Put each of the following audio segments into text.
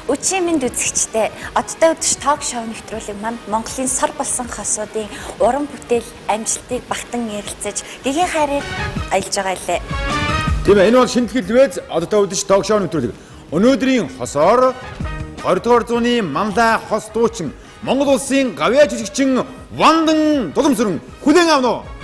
Өчийн мэнд үзэгчтэй одтой үдш ток шоу нэвтрүүлэг маань Монголын сор болсон хосуудын уран бүтээл амжилтыг багтан ярилцаж гэгийн хайрыг аялж байгаа илээ. Тийм ээ, энэ бол шинэтгэл вэз одтой үдш ток шоу нэвтрүүлэг. Өнөөдрийн хосоор 20 дугаар зууны манлай хос дуучин Монгол улсын гавьяа жижигчин Вандан Дуламсүрэн хүлээн авна уу?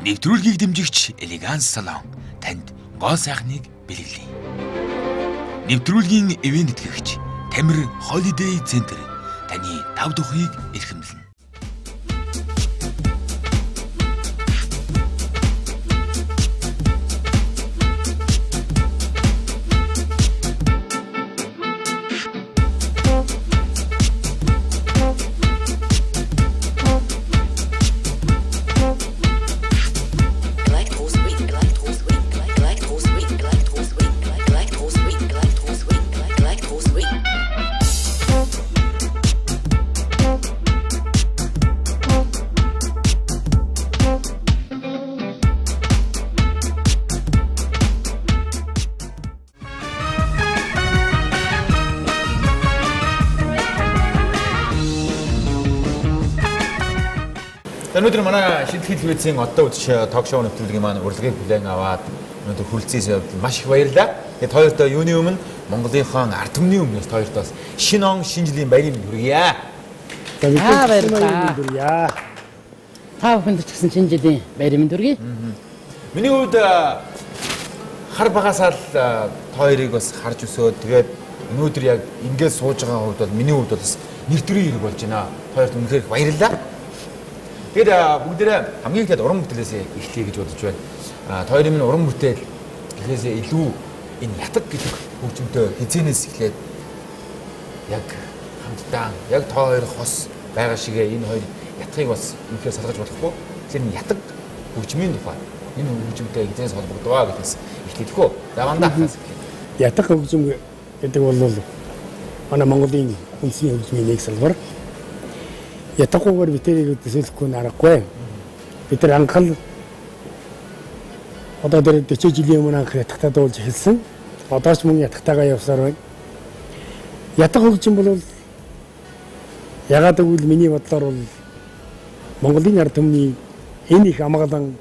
Нэвтрүүлгийг дэмжигч Элеганс салон танд гоо сайхныг бэлэглэе. Нэвтрүүлгийн ивээн тэтгэгч Тамир Holiday Center таны тав тухыг эрхэмлэнэ. Өнөөдөр манай шинэтгэл вэзийн одтой үдш ток шоу нэвтрүүлгийн маань урилгыг хүлээн аваад өнөөдөр хүрэлцээсээ маш их баярлалаа. Тэгээд хоёртоо юуны өмнө Монголынхаа ард түмний өмнөөс хоёртоос шинэ он шинэ жилийн баярын мэнд хүргье. За баярлалаа. Та бүхэнд ч гэсэн шинэ жилийн баярын мэнд хүргье. Миний хувьд хар багасаа л та хоёрыг бас харж өсөөд тэгээд өнөөдөр яг ингээд сууж байгаа хувьд бол миний хувьд бол бас нэр төрийн хэрэг болж байна. Та хоёрт үнэхээр их баярлалаа. Тэгээд бүгдээрээ хамгийн ихэд уран бүтээлээс эхлэе гэж бодож байна. Та хоёрын минь уран бүтээл гэхээсээ илүү энэ ятаг гэдэг хөгжмөнтэй хизээнээс эхлээд яг хамтдаа яг та хоёр хос байгаа шигээ энэ хоёр ятгийг бас үнэхээр салгаж болохгүй. Тэгэхээр энэ ятаг хөгжмийн тухай энэ хөгжмөнтэй хизээнээс холбогдваа гэдгээс эхлэх үү. За мандаа хаас эхлэе. Ятаг хөгжим гэдэг бол манай Монголын үндэсний хөгжмийн нэг салбар. Ятаггүйгээр бид тэрийг төсөөлөхгүй нь аргагүй. Бид нар анхал Одоо тэр 40 жилийн өмнө анх ятгахтаа дуулж эхэлсэн. Одоо ч мөн ятгахтайгаа явсаар байна. Ятгах хөгжим бол ягаад гэвэл миний бодлоор бол Монголын ард түмний энэ их амгалан,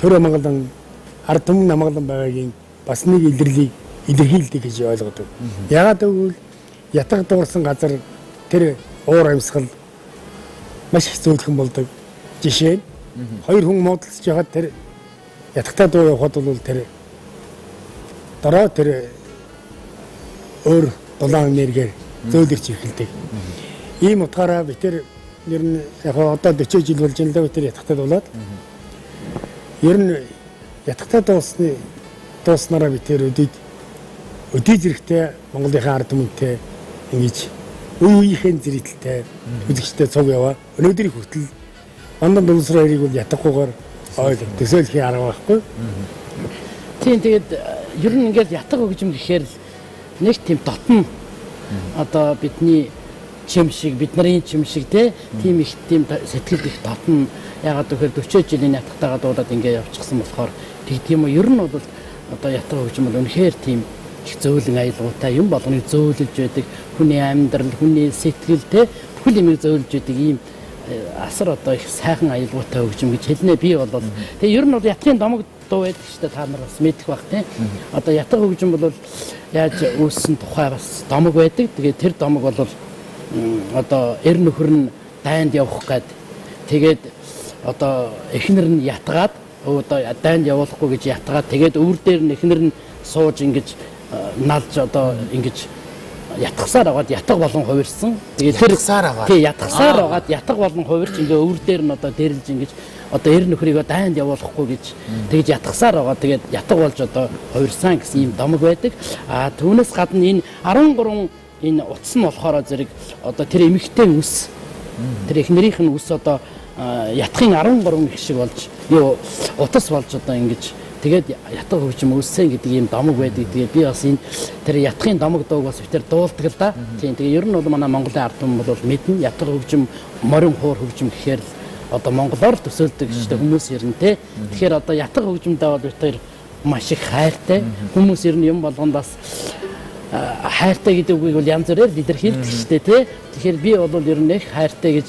төр амгалан, ард түмэн амгалан байгаагийн бас нэг илэрлийг илэрхийлдэг гэж ойлгодог. Ягаад гэвэл ятгах дуурсан газар тэр уур амьсгал маш их зөөлхөн болдог. Жишээ нь хоёр хүн муудалцж байхад тэр ятгахтай дуу явахад бол тэр дараа тэр өөр дулаан энергиэр зөөлөрч эхэлдэг. Ийм утгаараа би тэр ер нь яг одоо 40 жил болж байна л да, би тэр ятгахтай дуулаад. Ер нь ятгахтай дууснараа би тэр өдий зэрэгтэй Монголынхаа ард түмэнтэй ингэж үе үеийнхээ зэрэгтэй үзэгчтэй цуг яваа. Өнөөдрийг хүртэл Мандан Дулсар хоёрыг бол ятгахгүйгээр төсөөлхийн арга байхгүй. Тийм, тэгээд ер нь ингээд ятгах хөгжим гэхээр нэг тийм дотн одоо бидний чим шиг, бид нарын чим шиг тийм их тийм сэтгэл их дотн. Ягаад гэвэл 40 жилийн ятгахтайгаа дуулаад ингээд явчихсан болохоор тэгдэм юм уу. Ер нь бол одоо ятгах хөгжим бол үнэхээр тийм их зөөлөн аялгаутай юм болгоныг зөөлөж байдаг, хүний амьдрал, хүний сэтгэл бүхэл юмыг зөөлөж байдаг ийм асар одоо их сайхан аялгаутай хөгжим гэж хэлнэ би бол. Тэгээ ер нь бол ятгахын домог дуу байдаг шүү дээ, та нар бас мэдэх бах тийм. Одоо ятгах хөгжим бол яаж үүссэн тухай бас домог байдаг. Тэгээ тэр домог бол одоо эр нөхөр нь дайнд явах гээд тэгээд одоо эхнэр нь ятгаад одоо дайнд явуулахгүй гэж ятгаад тэгээд өвөр дээр нь эхнэр нь сууж ингэж налж одоо ингэж ятгахсаар аваад ятга болон хувирсан. Тэгээд тэр тий ятгахсаар аваад ятга болон хувирч ингээ өвөр дээр нь одоо дэрэлж ингэж одоо эр нөхрийгөө дайнд явуулахгүй гэж тэгж ятгахсаар аваад тэгээд ятга болж одоо хувирсан гэсэн ийм домог байдаг. А түүнээс гадна энэ 13 энэ утас нь болохоор зэрэг одоо тэр эмэгтэй үс, тэр эхнэрийнх нь үс одоо ятгахын 13 их шиг болж юу утас болж одоо ингэж тэгээд ятгах хөгжим үүссэн гэдэг ийм домог байдаг. Тэгээд би бас энэ тэр ятгахын домог дууг бас битэр дуулдаг л да. Тийм, тэгээд ер нь бол манай Монголын ард түмэн бол мэднэ. Ятгах хөгжим, морин хуур хөгжим гэхээр л одоо монголоор төсөөлдөг шүү дээ хүмүүс ер нь тий. Тэгэхээр одоо ятгах хөгжимдээ бол битэр маш их хайртай. Хүмүүс ер нь юм болгонд бас хайртай гэдэг үгийг бол янз бүрээр илэрхийлдэг шүү дээ тий. Тэгэхээр би бол ер нь их хайртай гэж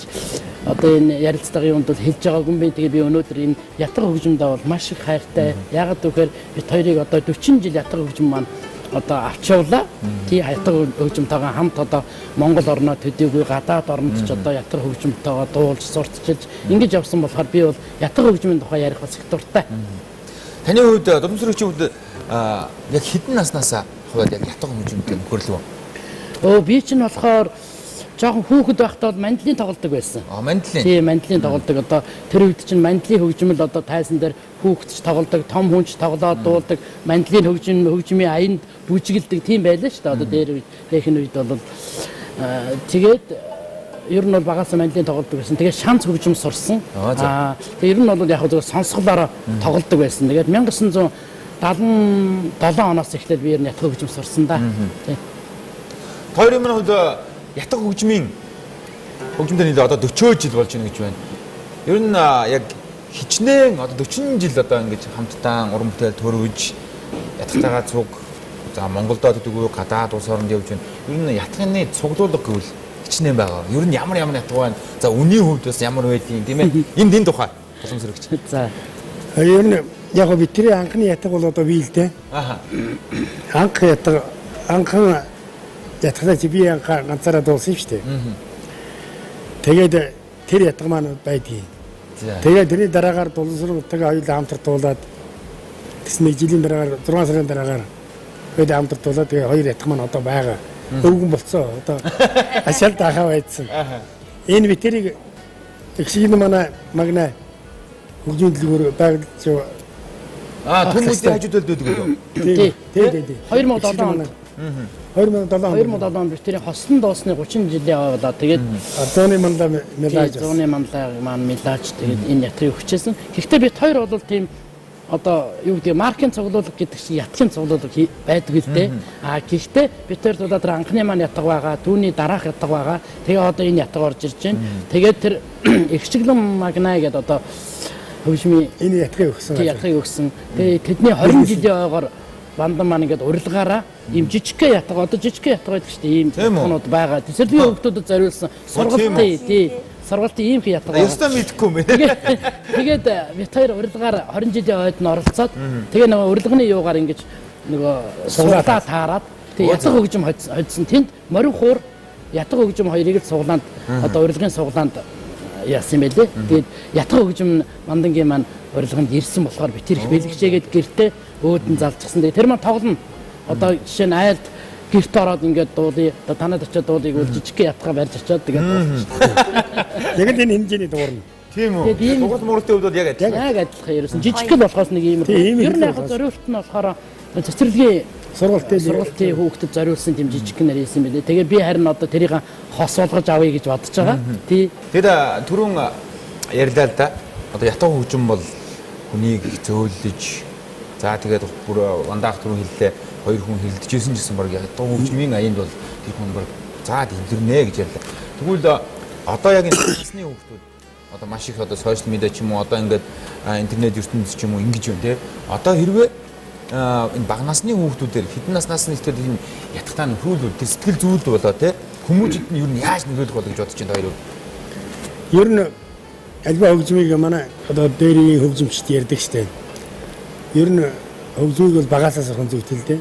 одоо энэ ярилцлагын юмд бол хэлж байгаагүй юм бэ. Тэгээ би өнөөдөр энэ ятгах хөгжимдээ бол маш их хайртай. Яагаад гэвэл бид хоёрыг одоо 40 жил ятгах хөгжим маань одоо авч явлаа. Тий, ятгах хөгжимтэйгээ хамт одоо Монгол орноо төдийгүй гадаад орнд ч одоо ятгах хөгжимтэйгээ дуулж, сурталчилж ингэж явсан болохоор би бол ятгах хөгжмийн тухай ярих бас их дуртай. Таны хувьд Дуламсрын хувьд яг хэдэн наснаасаа хувьд яг ятгах хөгжимтэй нөхөрлөв? Би чинь болохоор жоохон хүүхэд байхдаа бол мандлын тоглодог байсан. А мандлын. Тийм, мандлын тоглодог. Одоо тэр үед чинь мандлын хөгжмөл одоо тайзан дээр хүүхэд ч тоглодог, том хүн ч тоглоод дуулдаг, мандлын хөгжмийн аянд бүжгэлдэг тийм байлаа шүү дээ. Одоо дээр үед, дээхэн үед бол тэгээд ер нь бол багасаа мандлын тоглодог байсан. Тэгээд шанц хөгжим сурсан. Аа тэгээд ер нь бол яг зөв сонсголоороо тоглодог байсан. Тэгээд 1977 оноос эхлээд би ер нь ятгах хөгжим сурсан да. Тийм. Хоёрын минь хувьд ятгах хөгжмийн хөгжмөд нийлээ одоо 40 жил болж байна гэж байна. Ер нь яг хичнээн одоо 40 жил одоо ингэж хамтдаа уран бүтээл төрөвж ятгахтайгаа цуг за Монголдо төдийгүй гадаад улс оронд явж байна. Ер нь ятгахны цуглуулга гэвэл хичнээн байгаа. Ер нь ямар ямар ятгах байна. За үнийн хувьд бас ямар байдгийг тийм ээ. Энд тухай боломжрогч. За. Ер нь яг би тэр анхны ятгах бол одоо би л дээ. Аа. Анх ятгах анхан ятгахлаа чи би ганцаараа дуулсан шүү дээ. Тэгээд тэр ятгах маань байдгийг. Тэгээд тэрний дараагаар Дуламсрын хоёулаа хамтар дуулаад тэгсэн нэг жилийн дараагаар 6 сарын дараагаар хоёулаа хамтар дуулаад тэгээд хоёр ятгах маань одоо байгаа. Өвгөн болцоо одоо ашаал дахаа байцсан. Энэ би тэрийг их шиг манай магна хөгжмийн дэлгүүр байгуулж аа түмүүдийн хажууд байдаг үү? Тий. Тий. 2007 онд. 2007 онд би тэрийн хослон дуулсны 30 жилийн авлаа. Тэгээд зууны манлаа мэлаж. Зууны манлаа маань мэлаж тэгээд энэ ятгыг хүчээсэн. Гэхдээ бид хоёр бол тийм одоо юу гэдэг маркийн цуглуулга гэдэг шиг ятгын цуглуулга байдаг л дээ. А гэхдээ бид хоёр дуулаад тэр анхны маань ятга байгаа, түүний дараах ятга байгаа. Тэгээ одоо энэ ятга орж ирж байна. Тэгээд тэр эгчиглэн магнаа гэдэг одоо хөгжмийн энэ ятгыг өгсөн. Ятгыг өгсөн. Тэгээ тэдний 20 жилийн ойгоор Бандан маань ингээд урилгаараа ийм жижигхэн ятга, одоо жижигхэн ятга байдаг шүү дээ. Ийм ятганууд байгаа. Цэцэрлэгийн хүүхдүүдэд зориулсан сургалтын тий сургалтын ийм ятга байгаа. Ёстой мэдэхгүй юм бэ. Тэгээд бит хоёр урилгаар 20 жилийн ойд нь оролцоод тэгээ нөгөө урилганы юугаар ингэж нөгөө суглаа таарад тэгээ ятга хөгжим хоцсон. Тэнд морин хуур ятга хөгжим хоёрыг л суглаанд одоо урилгын суглаанд яасан юм байлээ. Тэгээд ятга хөгжим Мандангийн маань урилганд ирсэн болохоор бит их бэлгэжээгээд гэртээ өөдөн залчихсан. Тэгээд тэр маань тоглоно. Одоо жишээ нь айлд гэрт ороод ингээд дуулъя. Одоо танад очиод дуулыг үл жижигхэн ятга барьж очиод тэгээд дуулчих. Яг л энэ хэмжээний дуурна. Тийм үү. Дугуул мууртын хувьд бол яг адилхан. Яг адилхан ерөөсөн. Жижигхэн болохоос нэг ийм. Ер нь яг зориулт нь болохоор цэцэрлэгийн сургалтын хүүхдэд зориулсан тийм жижигхэн нар хийсэн байлээ. Тэгээ би харин одоо тэрийг хос болгож авъя гэж бодож байгаа. Тий. Тэгэд түрүүн ярьлаа л да. Одоо ятга хөгжим бол хүнийг их зөөлөж, за тэгээд бүр вандаах түрүүн хэллээ, хоёр хүн хэрэлдэжсэн гэсэн баг ятга хөгжмийн аянд бол тэр хүн баг заад илэрнэ гэж ярьлаа. Тэгвэл одоо яг энэ насны хүүхдүүд одоо маш их одоо сошиал медиа ч юм уу одоо ингээд интернет ертөнцийн ч юм уу ингэж байна те. Одоо хэрвээ энэ бага насны хүүхдүүдээр хэдэн наснаас нь ихтэй тийм ятгатаа нөхрүүлвэл тэр сэтгэл зүйд болоо те хүмүүжид нь ер нь яаж нөлөөлөх бол гэж бодож байна хоёр. Ер нь альва хөгжмийг манай одоо дээрийн хөгжимчд ярьдаг штэ. Ер нь хөгжмийг бол багасаа сурах зүйтэй л дээ.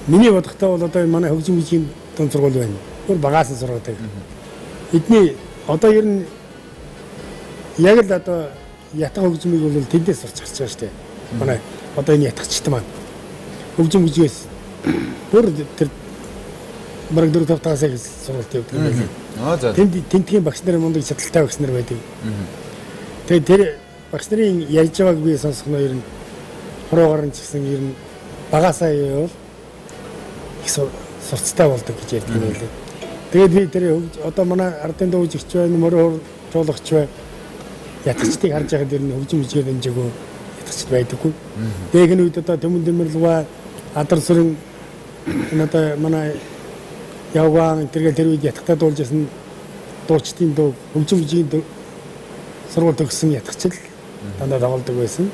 Миний бодохдоо бол одоо манай хөгжим бүжгийн дунд сургууль байна. Бүр багасаа сургадаг. Эдний одоо ер нь яг л одоо ятга хөгжмийг бол тэндээс сурч гарч байгаа штэ. Манай одоо энэ ятгчт маань хөгжим бүжгээс бүр тэр бараг 4-5 тагаас сургалт явдаг юм байлээ. Тэнд тентгийн багш нар мундаг чадaltaй багш нар байдаг. Тэгээд тэр багш нарын ярьж байгааг би сонсох нь ер нь хуруугаар нь ч гэсэн ер нь багасаа явал их сурцтай болдог гэж ярьдаг юм байлээ. Тэгээд би тэр одоо манай ардын дууж ихч байна, морин хуур чуулгач байна. Ятгчдыг харж байхад ер нь хөгжим бүжгээр дэмжээгүй ятгчд байдаггүй. Тэгээд энэ үед одоо Төмөн Дэмэрлэва, Адар сүрэн энэ одоо манай Явгаан тэргээл тэр үед ятгахтай дуулж исэн дуучдын дуу хөгжим бүжгийн сургууль төгссөн ятгч л дандаа тоглодог байсан.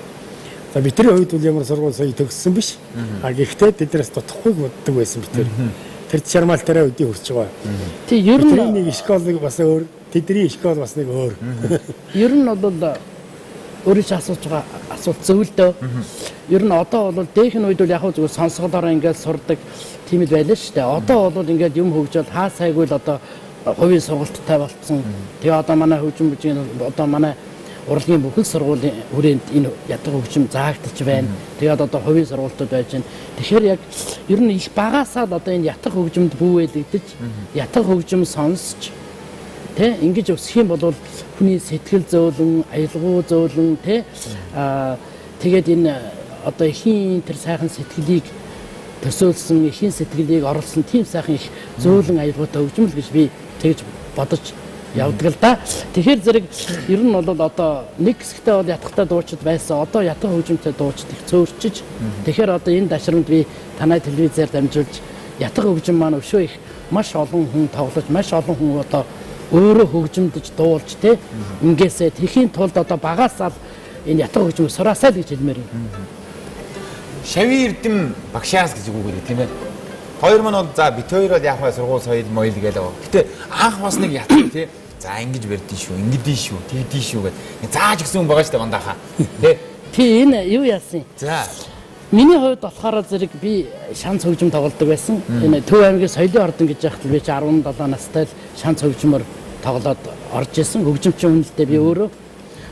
За бидний хувьд бол ямар сургууль сая төгссөн биш. А гэхдээ тэднээс дутахгүй боддог байсан бид тэр. Тэр чармаалтаараа өдий хүрч байгаа. Тий, ер нь нэг школыг бас өөр, тэдний школ бас нэг өөр. Ер нь бол өөрөө ч асууж байгаа асуулт зөв л дөө. Ер нь одоо бол дээхэн үед бол яг зүгээр сонсголоор ингээд сурдаг тийм л байлаа шүү дээ. Одоо бол ингээд юм хөгжөөл хаа сайгүй л одоо хувийн сургалттай болцсон. Тэгээ одоо манай хөгжим бүжгийн одоо манай урлагийн бүхэл сургуулийн хүрээнд энэ ятга хөгжим заагдчих байна. Тэгээд одоо хувийн сургалтууд байж байна. Тэгэхээр яг ер нь их багасаа л одоо энэ ятга хөгжимд бүүвэлэгдэж, ятга хөгжим сонсч тэ ингэж өсөх юм бол хүний сэтгэл зөөлөн, аялгау зөөлөн тэ тэгээд энэ одоо эхийн тэр сайхан сэтгэлийг төсөөлсөн, эхийн сэтгэлийг оруулсан тийм сайхан их зөөлөн аялгаутай хөгжим л гэж би тэгж бодож явдаг л да. Тэгэхээр зэрэг ер нь бол одоо нэг хэсэгтээ бол ятгахтай дуучид байсан. Одоо ятгах хөгжимтэй дуучид их цөөрчиж. Тэгэхээр одоо энэ дашрамд би танай телевизээр дамжуулж ятгах хөгжим маань өшөө их маш олон хүн тоглож, маш олон хүн одоо өөрөө хөгжимдөж дуулж тэ ингээсээ тэхийн тулд одоо багасаа л энэ ятгах хөгжим сураасаа л гэж хэлмээр юм. Шави эрдэм багшаас гэж үг гэдэг тийм ээ. Хоёр маань бол за бит хоёр бол яг хаа сургууль соёл моёл гээл байгаа. Гэтэ анх бас нэг ятгах тий. За ингэж барьдیں шүү, ингэдэй шүү, тэгдэй шүү гэд. Зааж гисэн хүн байгаа шүү дээ бандаахаа. Тэ. Тий энэ юу яасан? За. Миний хувьд болохоор зэрэг би шанц хөгжим тоглодог байсан. Энэ Төв аймгийн соёлын ордон гэж яхад би чи 17 настай л шанц хөгжмөр тоглоод орж исэн. Хөгжимчин үнэлтэй би өөрөө.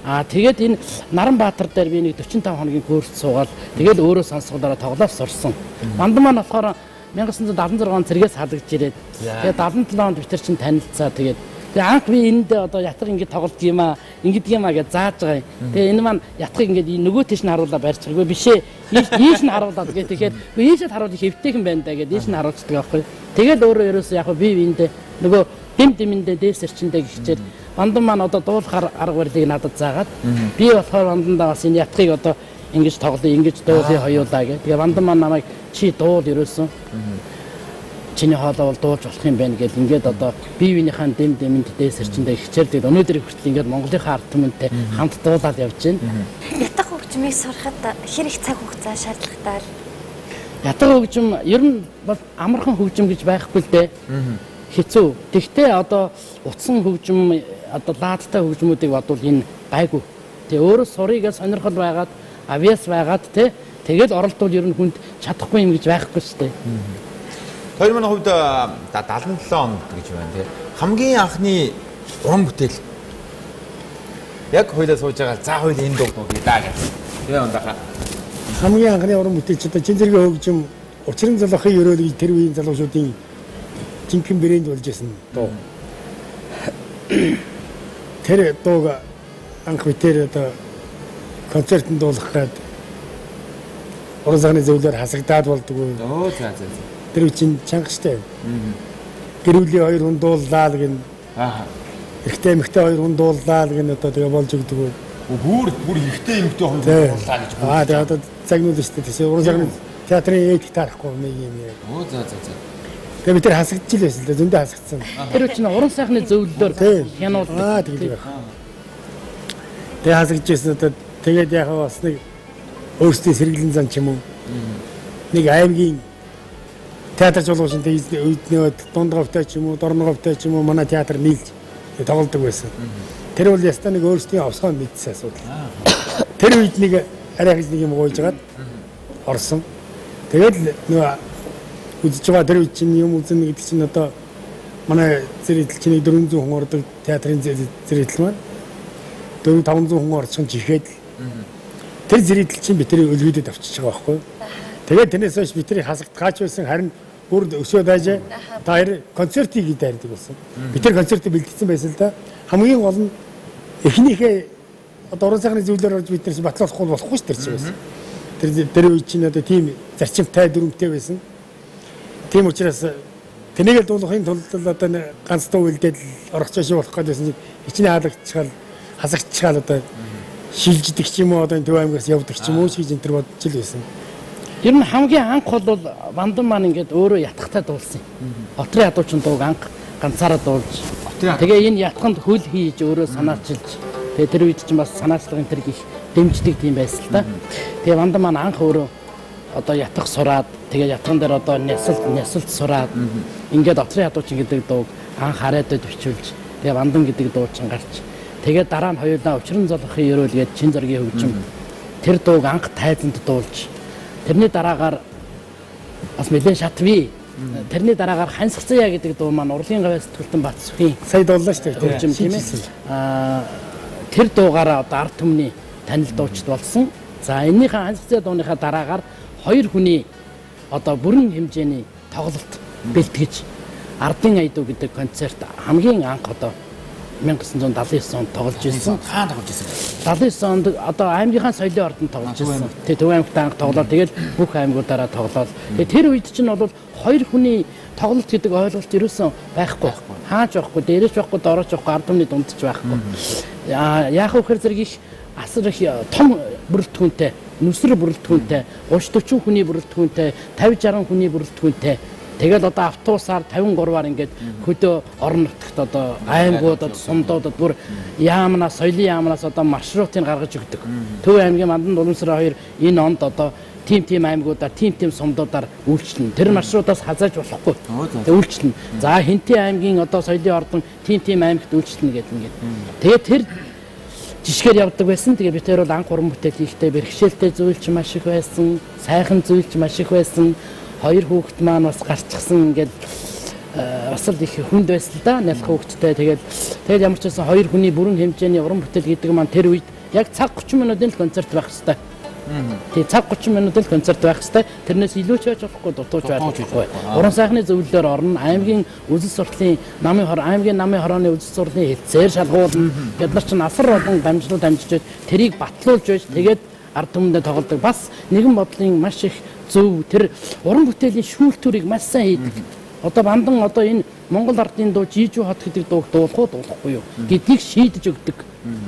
Аа тэгээд энэ Наранбаатар дээр би нэг 45 хоногийн курс суугаад тэгэл өөрөө сонсголоороо тоглоод сурсан. Бандан маань болохоор 1976 он цэргээс халагдж ирээд тэгээд 77 онд бид нар чинь танилцаа тэгээд анх би энд одоо ятгах ингэж тоглолт юм аа ингэдэг юм аа гэж зааж байгаа юм. Тэгээ энэ маань ятгах ингэж нөгөө тийш нь харуулаа барьж байгаагүй биш ээ. Ийш нь харуулаад гэ тэгэхээр ийшээ харуул их эвтэйхэн байна да гэд ийш нь харуулцдаг байхгүй. Тэгэл өөрөө ерөөсөө яг би энд нөгөө дэм дэмэндээ дээс эрчэндээ гихчээд бандан маань одоо дуулахар арга барилыг надад заагаад би болохоор бандандаа бас энэ ятгахыг одоо ингэж тоглоё, ингэж дуулъя хоёулаа гэ. Тэгээ бандан маань намайг чи дуул ерөөсөн. Чиний хоолой бол дуулж болох юм байна гэл ингээд одоо бие биенийхээ дэм дэмэнд дээсэрчэндээ хичээлдэг өнөөдөр хүртэл ингээд Монголынхаа ард түмэнтэй хамт дуулаад явж байна. Ятга хөгжмийг сурахад хэр их цаг хугацаа шаардлагатай вэ? Ятга хөгжим ер нь бол амархан хөгжим гэж байхгүй л дээ. Хэцүү. Тэгтээ одоо утсан хөгжим одоо лаадтай хөгжмүүдийг бодвол энэ гайгүй. Тэ өөрөө сурыгаа сонирхол байгаад авиас байгаад тэ тэгэл оролдвол ер нь хүнд чадахгүй юм гэж байхгүй шүү дээ. Хоёр манай хувьд 77 онд гэж байна тий. Хамгийн анхны уран бүтээл. Яг хоёлаа сууж байгаа. За хоёул энэ дуу дуулъя даа гэж. Тэгээ ундаха. Хамгийн анхны уран бүтээл ч одоо чин зэргийн хөгжим Учрын залуухын өрөөл гэж тэр үеийн залуучуудын жинхэнэ брэнд болж исэн дуу. Тэр дууг анх битээр одоо концертод дуулах гээд уран сайхны зөвлөөр хасагдаад болдгоо. Өө за за. Тэр чинь чанга штэ. Гэр бүлийн хоёр хүн дууллаа л гин. Аа. Эрэгтэй эмэгтэй хоёр хүн дууллаа л гин одоо тэгээ болж өгдөг. Бүр эрэгтэй эмэгтэй хоёр хүн дууллаа гэж. Аа тэгээ одоо загнуулна штэ. Тэсээ уран сайхны театрын этик таарахгүй нэг юм яа. Өө за за за. Тэгээ бид тэр хасагдчих л байсан л да зөндөө хасагдсан. Тэр чинь уран сайхны зөвлөлөөр хянуулдаг. Аа тэгэл байх. Тэгээ хасагдчихсэн одоо тэгээд яхаа бас нэг өөрсдийн сэргэлэн зан ч юм уу. Нэг аймгийн театр чуулган үед нөө дундговтой ч юм уу, дорноговтой ч юм уу манай театр нийлж тоглодог байсан. Тэр бол ястаа нэг өөрсдийн овсгоо мэдсэн асуудал. Тэр үед нэг арай гэж нэг юм гуйж хагаад орсон. Тэгээд нөө үзэж байгаа тэр үед чинь юм үзнэ гэдэг чинь одоо манай зэрэгдэл чинь 400 хүн ордог театрын зэрэгдэл маань 4 500 хүн орчих нь жихэд тэр зэрэгдэл чинь бид тэрийг өлгийдөд авчиж байгаа байхгүй. Тэгээд тэрнээс хойш бид тэрийг хасагдгаач байсан харин бүр өсөө дайжээ. Та хоёр концертыг дайрдаг болсон. Бид тэр концертыг бэлтгэсэн байсан л да. Хамгийн гол нь эхнийхээ одоо уран сайхны зөвлөлөөр орж бид нар батлуулахгүй болохгүй ш тэр чинь байсан. Тэр үед чинь одоо тийм зарчимтай дүрмтэй байсан. Тийм учраас тэнийг л дуулахын тулд одоо ганц дуу үлдээд орох чашаа болох гээд байсан чинь хичнээн хаалгачгаал хасагдчихаал одоо шилждэг ч юм уу одоо энэ Төв аймгаас явдаг ч юм уу гэж энэ төр бодож л байсан. Ер нь хамгийн анх бол Бандан маань ингээд өөрөө ятгахтай дуулсан юм. Отрын ядуучин дууг анх ганцаараа дуулж. Тэгээ энэ ятганд хөл хийж өөрөө санаачилж. Тэгээ тэр үед чинь бас санаачлагын тэр их дэмждэг тийм байсан л та. Тэгээ Бандан маань анх өөрөө одоо ятгах сураад тэгээ ятган дээр одоо нясалт сураад ингээд отрын ядуучин гэдэг дууг анх харайдад бичүүлж тэгээ Бандан гэдэг дуу чинь гарч тэгээ дараа нь хоёулаа Учрын золохын өрөөл гээд чин зэргийн хөгжим тэр дууг анх тайзанд дуулж тэрний дараагаар бас нэлээд шатвий. Тэрний дараагаар Хансгцая гэдэг дуу маань Урлагийн гавьяа сэтгүүлтэн Батсүхийн сая дууллаа шүү дээ. Хөгжим тийм ээ. Тэр дуугаараа одоо ард түмний танил дуучид болсон. За энэнийхээ Хансгцая дууныхаа дараагаар хоёр хүний одоо бүрэн хэмжээний тоглолт бэлтгэж Ардын айдуу гэдэг концерт хамгийн анх одоо 1979 онд тоглож ирсэн. Хаана тоглож ирсэн бэ? 79 онд одоо аймгийнхаа соёлын ордонд тоглож ирсэн. Тэ Төв аймагт анх тоглоод тэгэл бүх аймагуудаараа тоглоод. Тэгээ тэр үед чинь бол хоёр хүний тоглолт гэдэг ойлголт ерөөсөн байхгүй. Хаач байхгүй, дээрээс байхгүй, доороос байхгүй, ард түмний дунд ч байхгүй. Яах вэ гэхээр зэрэг их асар их том бүрэлдэхүүнтэй, нүсэр бүрэлдэхүүнтэй, 30 40 хүний бүрэлдэхүүнтэй, 50 60 хүний бүрэлдэхүүнтэй. Тэгэл одоо автобусаар 53-аар ингээд хөдөө орон нутагт одоо аймагуудад, сумдуудад бүр яамнаас, соёлын яамнаас одоо маршрутыг гаргаж өгдөг. Төв аймгийн Мандан Дулуунсар хоёр энэ онд одоо тийм аймагуудаар, тийм сумдуудаар үйлчлэнэ. Тэр маршрутаас хазааж болохгүй. Тэг үйлчлэнэ. За Хинтээ аймгийн одоо соёлын ордон тийм аймагт үйлчлэнэ гэдэг ингээд. Тэгээ тэр жишгээр явдаг байсан. Тэгээ бид тэр бол анх уран бүтээл хийхдээ бэрхшээлтэй зүйлч маш их байсан, сайхан зүйлч маш их байсан. Хоёр хүүхэд маань бас гарчихсан ингээд бас л их хүнд байсан л да. Нялх хүүхэдтэй. Тэгээд ямар ч байсан хоёр хүний бүрэн хэмжээний уран бүтээл гэдэг маань тэр үед яг цаг 30 минутын л концерт байх хэвээр. Тий цаг 30 минутын л концерт байх хэвээр. Тэрнээс илүү ч байж болохгүй, дутууч байж болохгүй. Уран сайхны зөвлөлөөр орно. Аймгийн үзэл сурлын намын хор, аймгийн намын хорооны үзэл сурлын хэлцээр шалгуулна. Бид нар чинь асар олон дамжлал дамжиж тэрийг батлуулж байж тэгээд ард түмэндээ тоглодог. Бас нэгэн бодлын маш их зөв тэр уран бүтээлийн шүүлтүүрийг маш сайн хийдэг. Одоо Бандан одоо энэ Монгол ардын дуу Жижүү хот гэдэг дууг дуулах уу дуулахгүй юу гэдгийг шийдэж өгдөг.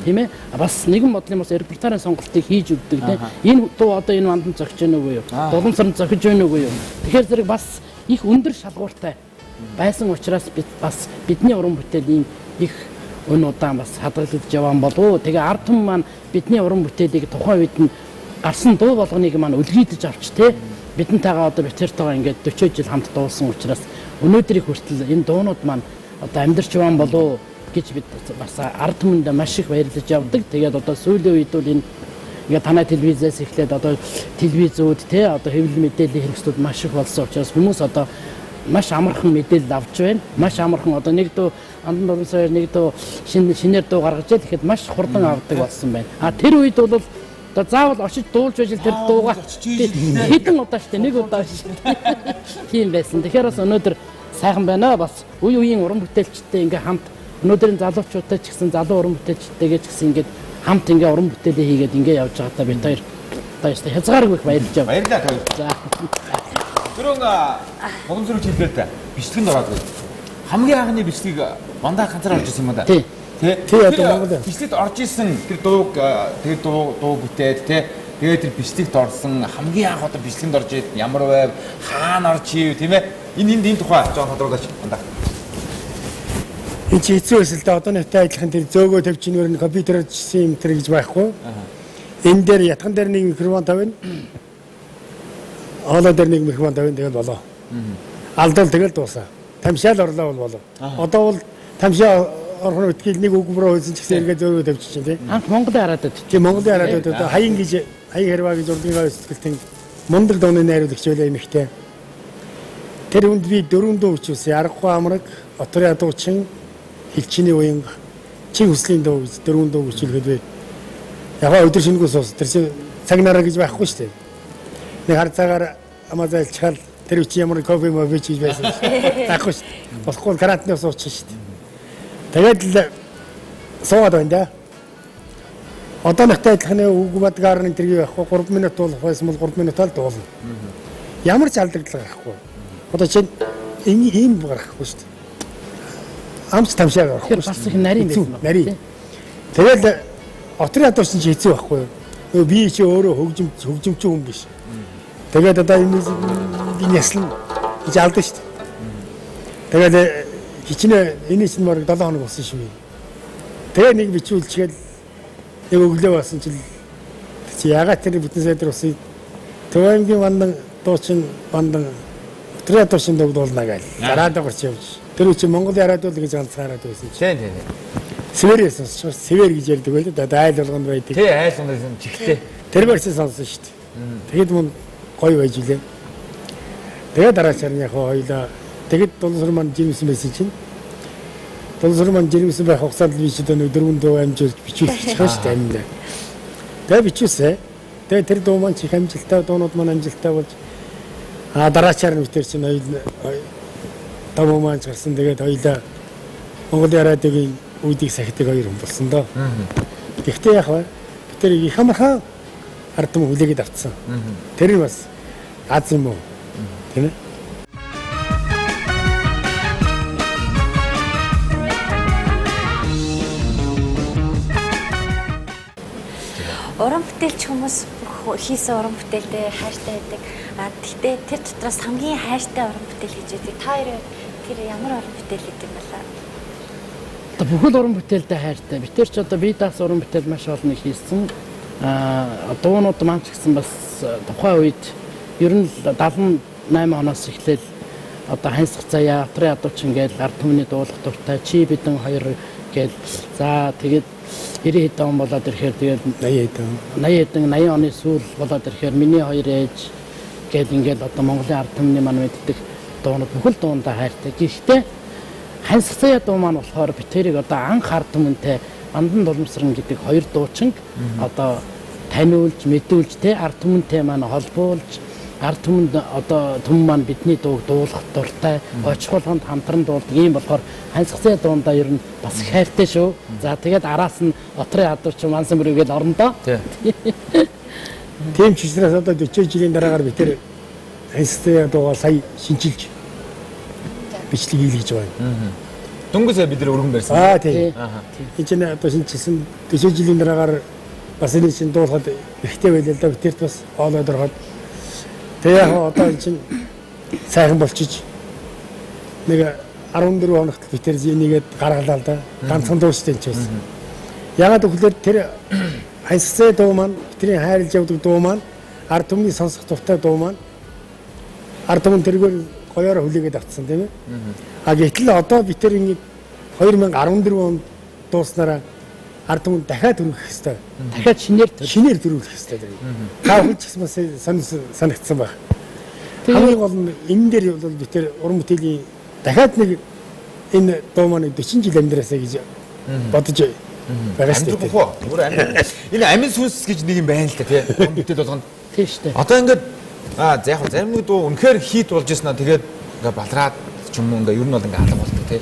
Тийм ээ. Бас нэгэн бодлын бас репертуарын сонголтыг хийж өгдөг тийм. Энэ дуу одоо энэ Бандан зохиж гэнэ үгүй юу? Дулуунсар зохиж гэнэ үгүй юу? Тэгэхээр зэрэг бас их өндөр шалгууртай байсан учраас бид бас бидний уран бүтээлийн их өн удаан бас хадгалагдж яваан болов. Тэгээ ард түмэн маань бидний уран бүтээлийг тухайн үед нь гарсан дуу болгоныг маань үлгийдэж авч те бидэнтэйгээ одоо битэртэйгээ ингээд 40 жил хамт дуулсан учраас өнөөдрийг хүртэл энэ дуунууд маань одоо амьдарч яваан болов гэж бид бас ард түмэндээ маш их баярлаж явдаг. Тэгээд одоо сүүлийн үед бол энэ ингээд танай телевизээс эхлээд одоо телевизүүд те одоо хэвлэл мэдээллийн хэрэгслүүд маш их болсон учраас хүмүүс одоо маш амархан мэдээлэл авч байна. Маш амархан одоо нэг дуу Андан Дуламсар нэг дуу шинээр дуу гаргаж ял гэхэд маш хурдан авдаг болсон байна. А тэр үед бол одоо заавал очиж дуулж байж тэр дуугаа хэдэн удаа штэ нэг удаа биш. Тийм байсан. Тэгэхээр бас өнөөдөр сайхан байна. Бас үе үеийн уран бүтээлчтэй ингээ хамт өнөөдрийн залуучуудтай ч гэсэн залуу уран бүтээлчтэйгээ ч гэсэн ингээд хамт ингээ уран бүтээлээ хийгээд ингээ явж байгаадаа бид хоёр одоо яста хязгааргүй их баярлж байна. Баярлалаа та хоёр. За. Түрүүн Боломсрын хэлбэрт бичлэгэнд ороод байв. Хамгийн анхны бичлэгийг мандаа ганцаар орж исэн юм да. Тий. Тэ. Тий, одоо Монгол. Бичлэгт орж исэн тэр дууг тэр дуу бүтээд тэ. Тэгээд тэр бичлэгт орсон хамгийн анх одоо бичлэгэнд орж ид ямар байв, хаана орж ив тийм ээ. Энэ тухай жоон тодруулаач мандаа. Энэ чи хэцүү байсан л да. Одоо нэгтэй адилхан тэр зөөгөө тавьчихнээр нь компьютерээр чсэн юм тэр гэж байхгүй. Энэ дээр ятган дээр нэг микрофон тавина. Хоолой дээр нэг микрофон тавина, тэгэл болоо. Алдвал тэгэл дуусаа. Тамшаал орлоо бол болоо. Одоо бол тамшаа орох нь үтгэл нэг үг рүү хөөсөн ч гэсэн эргээ зөөгөө тавьчих чинь тий. Анх Монголын хараадад. Тий, Монголын хараадад одоо хаян гэж хаян хэрваа гэж урлагийн гавь сэтгэлтэн мундаг дууны найруулагч байлаа юм ихтэй. Тэр хүнд би 4 дуу бичүүлсэн. Аргагүй амраг, Отрын ядуучин, Хилчний уянга, Чин хүслийн дуу гэж 4 дуу бичүүлэхэд би яг өдөр шинэгүй суус. Тэр чинь цаг нараа гэж байхгүй шүү дээ. Нэг хар цагаар амаа зайлчхал тэр үчи ямар кофе мофе хийж байсан шүү. Байхгүй шүү дээ. Болохгүй карантины суучих шүү дээ. Тэгээд л суугаад байна да. Одоо нэгтэй адилхан үг бадгаар нэг тэргийг байхгүй 3 минут дуулах байсан бол 3 минутаар дуулна. Ямар ч алдагдал гарахгүй. Одоо чинь ийм гарахгүй шүү дээ. Амч тамшаа гарахгүй шүү. Бас их нарийн байсан байна. Нарийн. Тэгэл Отрын ядуучин чи хэцүү байхгүй юу? Би чи өөрөө хөгжимчин хүн биш. Тэгээд одоо энэ яслан гэж алдан шүү дээ. Тэгээд хичнээн энэ чинь бараг 7 хоног болсон шүү. Тэгээ нэг бичүүлчихэл нэг өглөө болсон чинь чи ягаад тэр бүтэн сайдар усыг Төв аймгийн вандан дуучин вандан Отрын ядуучин дууг дуулна гээл. Гараад гарч явж. Тэр үчи Монголын хараадуул гэж ганцхан хараад байсан чинь. Тийм. Сэвэр сонсч, сэвэр гэж ярьдаг байл да. Айл болгонд байдаг. Тий, айл болгонд чихтэй. Тэр барьсан сонссон шүү дээ. Тэгэд мөн гоё байж илээ. Тэгээд дараачаар нь яг хоёлаа. Тэгэд Дулсар маань жирэмсэн байсан чинь. Дулсар маань жирэмсэн байх хугацаанд би ч одоо нэг 4 дуу амжуулж бичүүлчих шүү дээ аминдаа. Тэгээд бичүүлсэ. Тэгээд тэр дуу маань чих амжилттай, дуунууд маань амжилттай болж дараачаар нь битэр чинь хоёул том маань ч гарсан. Тэгээд хоёлаа Монголын радиогийн үүдийг сахидаг хоёр хүн болсон доо. Гэхдээ яг бид тэр их амархан ард түмэн хүлээгээд авцсан. Тэр нь бас аз юм уу? Тийм ээ. Уран бүтээлч хүмүүс бүх хийсэн уран бүтээлдээ хайртай байдаг. А тэгтээ тэр дотроос хамгийн хайртай уран бүтээл гэж байдаг. Та хоёрын тэр ямар уран бүтээл гэдэг юм бэ? Одоо бүхэл уран бүтээлдээ хайртай. Бид тэр ч одоо бие даасан уран бүтээл маш олон хийсэн. Дуунууд маань ч гэсэн бас тухайн үед ер нь 78 оноос эхлээл одоо хансах заяа, Отрын ядуучин гээл ард түмний дуулах дуртай, чи бидэн хоёр гээл за тэгээд 90 хэдэн он болоод ирэхээр тэгээд 80 80 оны сүүл болоод ирэхээр миний хоёр ээж гээл ингээл одоо Монголын ард түмний маань мэддэг дуунууд бүхэл дуундаа хайртай. Гэхдээ хансах заяа дуу маань болохоор бид тэрийг одоо анх ард түмэнтэй Андан Дуламсран гэдэг хоёр дуучин одоо таниулж, мэдүүлж тэ ард түмэнтэй маань холбуулж ард түмэнд одоо түмэн маань бидний дууг дуулах дуртай, очих болгонд хамтран дуулдаг юм болохоор хансах заяа дуундаа ер нь бас хайртай шүү. За тэгээд араас нь Отрын ядуучин Мансан бүргээл орно доо. Тийм ч учраас одоо 40 жилийн дараагаар бид тэр хансах заяа дуугаа сая шинчилж бичлэг хийлгэж байгаа юм. Дөнгөж сая бид нэр өргөн барьсан. Аа тийм. Энэ чинь одоо шинчилсэн 40 жилийн дараагаар бас энэ чинь дуулахад ихтэй байлаа л да. Бид тэрт бас хоолойд ороход. Тэгээ яг одоо энэ чинь Сайхан болчиж нэг 14 хоногт би тэр энийгээд гаргалаа л да. Ганцхан дуу шүү дээ энэ ч байсан. Ягаад гэвэл тэр хансцээ дуу маань бидний хайрлаж явдаг дуу маань ард түмний сонсох дуртай дуу маань ард түмэн тэргээр гоёор хүлээгээд авцсан тийм ээ. А гэтэл одоо би тэр ингэ 2014 онд дууснараа ард түмэн дахиад төрөх хэвээр. Дахиад шинээр төрүүлэх хэвээр. Та хүн ч гэсэн бас санагдсан байх. Хамгийн гол нь энэ дээр бол би тэр уран бүтээлийн дахиад нэг энэ дуу маань 40 жил амьдраасаа гэж бодож байгаа шүү дээ. Бүр амьдрах. Энэ амин сүнс гэж нэг юм байна л да тий. Уран бүтээл болгонд. Тийм шүү дээ. Одоо ингээд за яг зарим нэг дуу үнэхээр хит болж ирсэн аа тэгээд ингээд балраад ч юм уу ингээд ер нь бол ингээд алга болдог тий.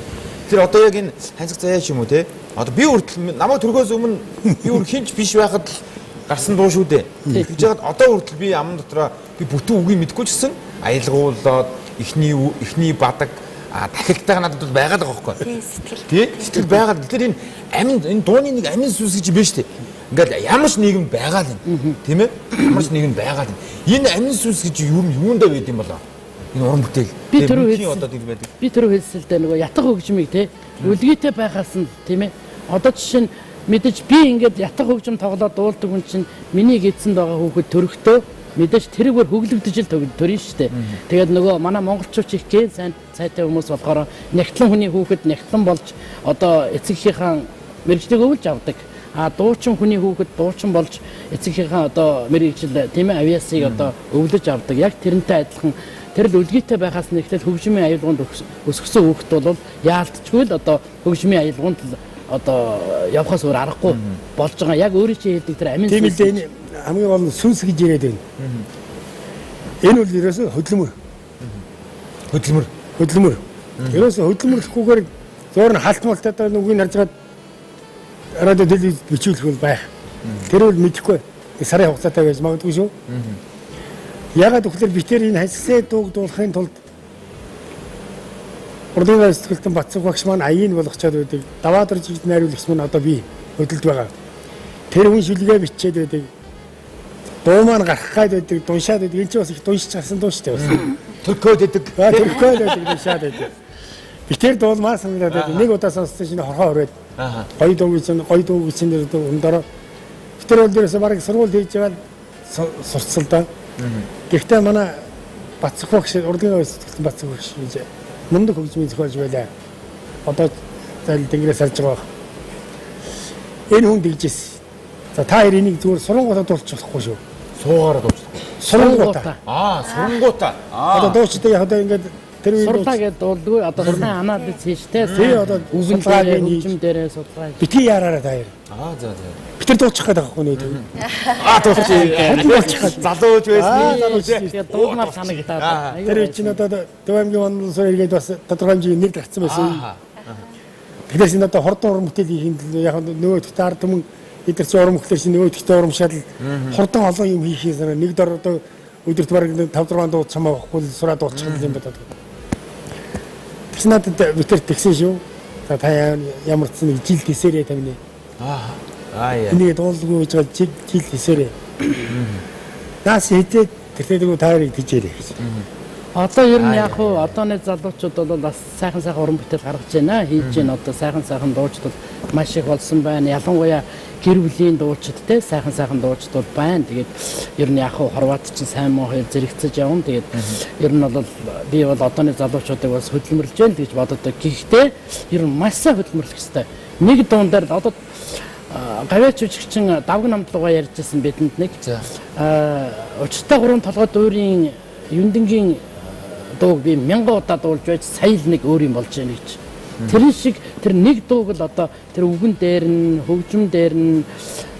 Тэр одоо яг энэ ханцаг заяа ч юм уу тий. Одоо би хүртэл намайг төрхөөс өмнө би өөр хинч биш байхад л гарсан дуу шүү дээ. Тэгж яагаад одоо хүртэл би аман дотроо би бүтэн үгийг мэдэхгүй ч гэсэн аялгуулаад эхний бадаг дахилтайгаа надад бол байгаад байгаа байхгүй. Тийм сэтгэл. Тий? Сэтгэл байгаад. Тэр энэ амин энэ дууны нэг амин сүнс гэж юм байна шүү дээ. Ингээл ямар ч нийгэм байгаа л юм. Тийм ээ? Ямар ч нийгэм байгаа л юм. Энэ амин сүнс гэж юм юундаа байд юм болоо? Энэ уран бүтээл. Би түрүү хэлсэн. Би түрүү хэлсэн л дээ нөгөө ятга хөгжмийг тий үлгийтэй байхаас нь тийм ээ. Одоо жишээ нь мэдээж би ингээд ятга хөгжим тоглоод дуулдаг хүн чинь миний эзэнд байгаа хүүхэд төрөхдөө мэдээж тэрүүгээр хөглөгдөж л төрнө шүү дээ. Тэгээд нөгөө манай монголчууд их ген сайн сайтай хүмүүс болохоор нягтлан хүний хүүхэд нягтлан болж одоо эцэг эхийнхээ мэргэжлийг өвлж авдаг. А дуучин хүний хүүхэд дуучин болж эцэг эхийнхээ одоо мэргэжил тийм ээ авиасыг одоо өвлөж авдаг. Яг тэрнтэй адилхан тэр л үлгийтэй байхаас нь эхлэл хөгжмийн аялгаунд өсгсөн хүүхэд бол яалтчгүй л одоо хөгжмийн аялгаунд одоо явхаас өөр аргагүй болж байгаа. Яг өөрийн чинь хэлдэг тэр амин сүнс. Тийм л дээ, энэ хамгийн гол нь сүнс гэж яриад байна. Энэ бол ерөөсөө хөдөлмөр. Хөдөлмөр. Хөдөлмөр. Ерөөсөө хөдөлмөрлөхгүйгээр зөөр нь халт малтаа нүгийг харж байгаад радио телевиз бичүүлэх бол байх. Тэр бол мэдэхгүй. Сарын хугацаатай байж магадгүй шүү. Ягаад гэвэл би тэр энэ хасгсээ дууг дуулахын тулд Урлагийн сэтгэлтэн Батцаг багш маань аяыг болгочоод байдаг. Даваад орж ирж найруулагч маань одоо би хөдөлд байгаа. Тэр хүн шүлгээ бичээд байдаг. Дуу маань гарах гад байдаг, дуншаад байдаг. Энэ ч бас их дуншиж гарсан дуу шүү дээ бас. Төркөөд байдаг. Төркөөд байдаг, дуншаад байдаг. Би тэр дуулмаар санагдаад байдаг. Нэг удаа сонссон чинь хорхоо өрөөд. Гоё дуу гэж гоё дуу гэж нэр өндөр. Би тэр бол дээрээс бараг сургууль хийж байгаа сурцсан л да. Гэхдээ манай Батцаг багш, урлагийн сэтгэлтэн Батцаг багш гэж мундаг хөгжмийн зохиолж байлаа. Одоо зайл тэнгэрээс харж байгаа. Энэ хүн тэгжээс. За та хоёр энийг зүгээр сурангуудаа дуулчих болохгүй шүү. Суугаараа дуулчих. Сурангуудаа. Сурангуудаа. Одоо дуучтай яг одоо ингээд тэр үеийн сурлаа гэдээ дуулдгүй. Одоо сайн анализ хийж тэ. Тий одоо үгэн дээрээ хөгжим дээрээ судалгаа. Бити яараараа та хоёр. За. Би тэр дуучих гээд байгаа байхгүй нөө. Дуучих. Дуучих. Залууж байсан. Тэгээд дуулмаар санагдаад. Тэр үе чинь одоо Төв аймгийн онлосоор эргээд бас тодорхой хэмжээний нэр гарцсан байсан. Тэгэхээр чинь одоо хурдан уран бүтээл хийх юм яг нөгөө ихтэй ард түмэн эдгээр чинь уран бүтээл чинь нөгөө ихтэй урамшаал хурдан олон юм хийх юм. Нэг дор одоо өдөрт бараг 5 6 дуу чамаа авахгүй сураа дуучих юм бодоод. Тэгсэн надад би тэр тэгсэн шүү. За та ямар ч нэг жил тэсэрээ тамины. Энийг дуулгүй гэж байгаа жил тэсэрээ. Наас хэдээ тэртээдгүй та хоёрыг тэжээрэй гэж. Одоо ер нь яг хуу одооны залуучууд бол бас сайхан сайхан уран бүтээл гаргаж байна, хийж байна. Одоо сайхан сайхан дуучид бол маш их болсон байна. Ялангуяа гэр бүлийн дуучид те сайхан сайхан дуучид бол байна. Тэгээд ер нь яг хуу Хорват чинь сайн муу хоёр зэрэгцэж явна. Тэгээд ер нь бол би бол одооны залуучуудыг бас хөдөлмөрлөж байна гэж боддог. Гэхдээ ер нь маш сайн хөдөлмөрлөх ёстой. Нэг дуун дээр одоо гавьяач жүжигчин давг намдлуугаа ярьжсэн бидэнд нэг. Учиртай гурван толгой дүүрийн Юндингийн дууг би 1000 удаа дуулж байж сая л нэг өөр юм болж байна гэж. Тэр шиг тэр нэг дууг л одоо тэр үгэн дээр нь хөгжим дээр нь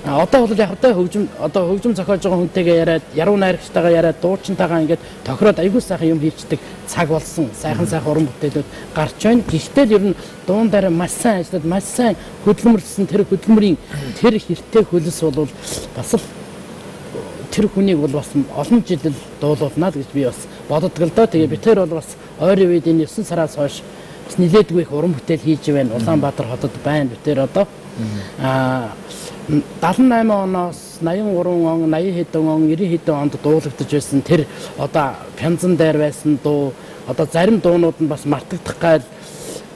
одоо бол яг одоо хөгжим одоо хөгжим зохиож байгаа хүнтэйгээ яриад яруу найрагчтайгаа яриад дуучинтайгаа ингээд тохироод айгүй сайхан юм хийчдэг цаг болсон. Сайхан сайхан уран бүтээлүүд гарч байна. Гэхдээ л ер нь дуун дээр маш сайн ажиллаад маш сайн хөдөлмөрлсөн тэр хөдөлмөрийн тэр хэртэй хөлс бол бас л тэр хүнийг бол бас олон жил дуулуулнаа л гэж би бас боддог л доо. Тэгээ би тэр бол бас ойрын үед энэ 9 сараас хойш бас нилээдгүй их уран бүтээл хийж байна. Улаанбаатар хотод байна. Би тэр одоо 78 оноос 1983 он, 80 хэдэн он, 90 хэдэн онд дуулагдаж байсан тэр одоо пянзан дээр байсан дуу, одоо зарим дуунууд нь бас мартагдах гал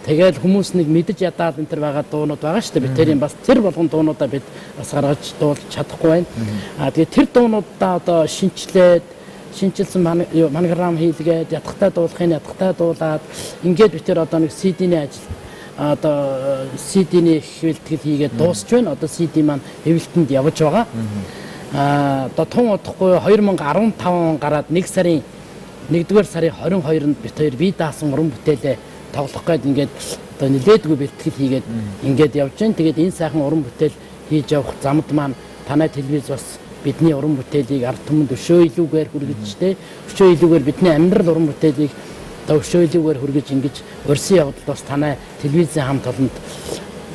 тэгэл хүмүүс нэг мэдэж ядаад энэ төр байгаа дуунууд байгаа шүү дээ. Бид тэрийн бас тэр болгон дуунуудаа бид бас гаргаж дуулж чадахгүй байна. Аа тэгээ тэр дуунуудаа одоо шинчлээд шинчилсэн монограм хийлгээд ятгатай дуулахын ятгатай дуулаад ингээд бид тэр одоо нэг CD-ний ажил одоо CD-ний хэвлэтгэл хийгээд дуусч байна. Одоо CD маань хэвлэлтэнд явж байгаа. Аа одоо тун удахгүй 2015 он гараад 1 сарын 1-р сарын 22-нд бид хоёр бие даасан уран бүтээлээ тоглох гээд ингээд одоо нэлээдгүй бэлтгэл хийгээд ингээд явж байна. Тэгээд энэ сайхан уран бүтээл хийж явах замд маань танай телевиз бас бидний уран бүтээлийг ард түмэнд өшөө илүүгээр хүргэж тэ өшөө илүүгээр бидний амьдрал уран бүтээлийг одоо өшөө илүүгээр хүргэж ингэж урьсан явдалд бас танай телевизийн хамт олонд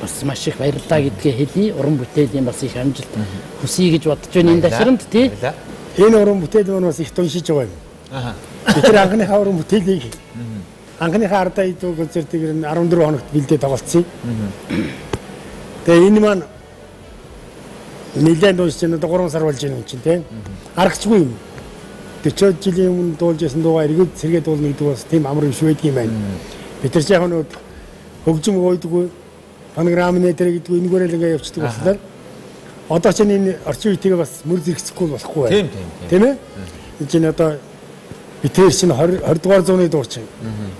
бас маш их баярлалаа гэдгээ хэлье. Уран бүтээлийн бас их амжилт хүсье гэж бодож байна. Энэ дашрамд тий. Энэ уран бүтээл маань бас их туншиж байгаа юм. Аа. Бид тэр анхныхаа уран бүтээлийг анхныхаа ардаа идүү концертыг 14 хоногт бэлдээ тоглолцсон. Тэгээ энэ маань нэлээд дуусч байна. Одоо 3 сар болж байна юм чинь тий. Аргачгүй юм. 40 жилийн өмнө дуулж байсан дуугаа эргээд сэргээд дуулна гэдэг бас тийм амар биш байдаг юм байна. Бид нар ч яг нь хөгжим гойдгүй фонограмм нэтэр гэдгүй энэгээр л ингээ явчихдаг болохоор одоо чинь энэ орчин үетэйгээ бас мөр зэрэгцэхгүй болохгүй байна. Тийм тийм. Тийм ээ? Энэ чинь одоо бид тэр чинь 20 дугаар зууны дуучин.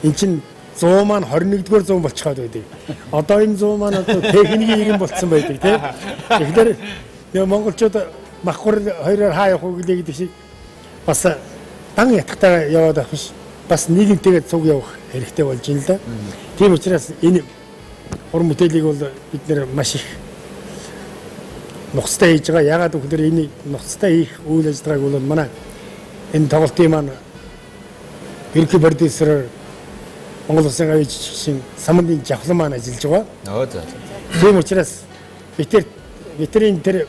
Энэ чинь 100 маань 21 дугаар зуун болчиход байдаг. Одоо энэ 100 маань одоо техникийн ирэн болцсон байдаг тий. Тэгэхээр нөгөө монголчууд махгур хоёроор хаа явах уу гэлээ гэдэг шиг бас дан ятгахтайгаа яваад байх биш. Бас нийгэмтэйгээ цуг явах хэрэгтэй болж байна л да. Тийм учраас энэ уран бүтээлийг бол бид нэр маш их нухацтай хийж байгаа. Яагаад гэвэл энэ нухацтай хийх үйл ажиллагааг бол манай энэ тоглолтын маань ерөнхий продюсер Монгол Улсын гавь жижигшин Самандын Жавхлан маань ажиллаж байгаа. Оо за. Тийм учраас бидний тэр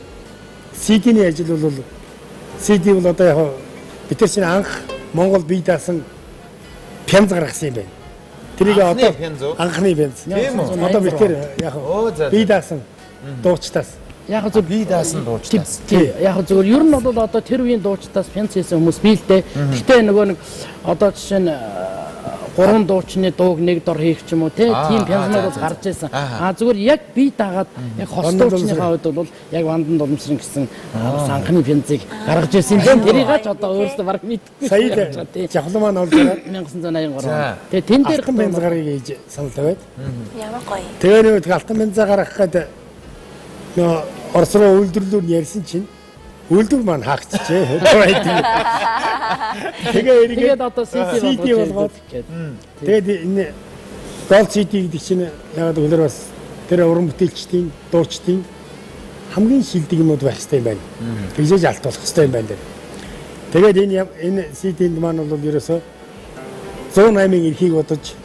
CD-ний ажил бол CD бол одоо яг бид нар чинь анх Монгол бие даасан пянз гаргасан юм байна. Тэрийг одоо анхны пянз. Тийм үү? Одоо бид тэр яг бие даасан дуучдаас. Яг зөв бие даасан дуучдаас. Тий. Яг зөв ер нь бол одоо тэр үеийн дуучдаас пянз хийсэн хүмүүс бий л дээ. Гэхдээ нөгөө нэг одоо жишээ нь гурван дуучны дууг нэг дор хийх ч юм уу тийм пянзнууд бол гарч ирсэн. А зүгээр яг бие дагаад яг хос дуучныхаа хувьд бол яг Вандан Дуламсран гэсэн бас анхны пянзыг гаргаж ирсэн юм байна. Тэрийг ч одоо өөрөөсөө бараг мэдэхгүй. Сая Жавхлан маань олж байгаа 1983. Тэгээ тэн дээр алтан пянз гарыг хийж санал тавиад. Ямар гоё. Тэгээ нэг алтан пянзаа гаргах гээд нөө Орос руу үйлдвэрлэлээр ярьсан чинь үйлдвэр маань хаагдчихжээ. Тэгээ эргээд одоо CD болгоод тэгээд энэ Gold CD гэдэг чинь ягаад гэвэл бас тэр уран бүтээлчдийн, дуучдын хамгийн шилдэг юмуд байх хэрэгтэй юм байна. Тэгжээж алт болох хэрэгтэй юм байна дээр. Тэгээд энэ CD-нд маань бол ерөөсөө 108-ын эрхийг бодож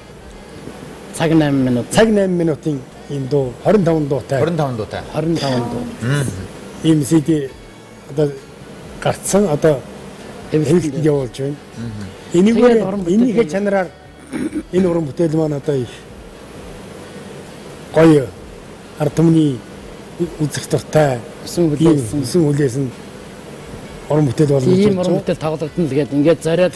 цаг 8 минут. Цаг 8 минутын ийм дуу 25 дуутай. 25 дуутай. 25 дуу. Ийм CD одоо гарцсан одоо хэвлэлтэнд явуулж байна. Энийгээр энийхээ чанараар энэ уран бүтээл маань одоо их гоё ард түмний үзэх дуртай өсөн хүлээсэн уран бүтээл болно. Тийм уран бүтээл тоглогдно л гээд ингээд зориод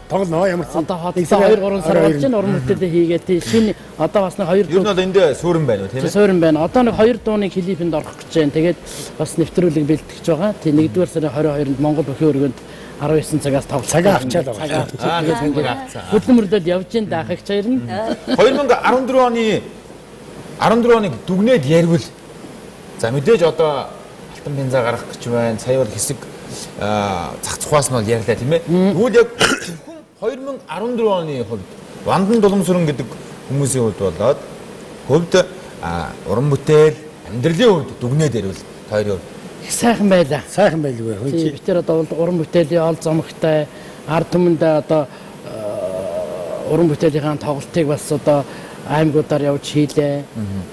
тоглоно ямар ч одоо 2 3 сар болж байна уран бүтээлээ хийгээ тий шинэ одоо бас нэг 2 дуу. Ер нь бол энд суурин байна уу тийм ээ? Суурин байна. Одоо нэг 2 дууны клипэнд орох гэж байна. Тэгээд бас нэвтрүүлэг бэлтгэж байгаа. Тий 1-р сарын 22-нд Монгол бүхийн өргөнд 19 цагаас тоглох. Цагаа авчаад байгаа. Тэгээд авцаа. Хөдөлмөрлөд явж гин даахагч хоёр нь 2014 оны дүгнээд ярил. За мэдээж одоо алтан пянзаа гаргах гэж байна. Сая бол хэсэг зах зухаас нь бол ярьлаа тийм ээ. Тэгвэл яг 2014 оны хувьд Вандан Дуламсран гэдэг хүмүүсийн хувьд болоод хувьд уран бүтээл амьдралын хувьд дүгнээд ярил хоёрын хувьд их сайхан байлаа. Сайхан байлгүй. Тийм бид тэр одоо уран бүтээлийн ол зомогтой ард түмэндээ одоо уран бүтээлийнхаа тоглолтыг бас одоо аймагуудаар явж хийлээ.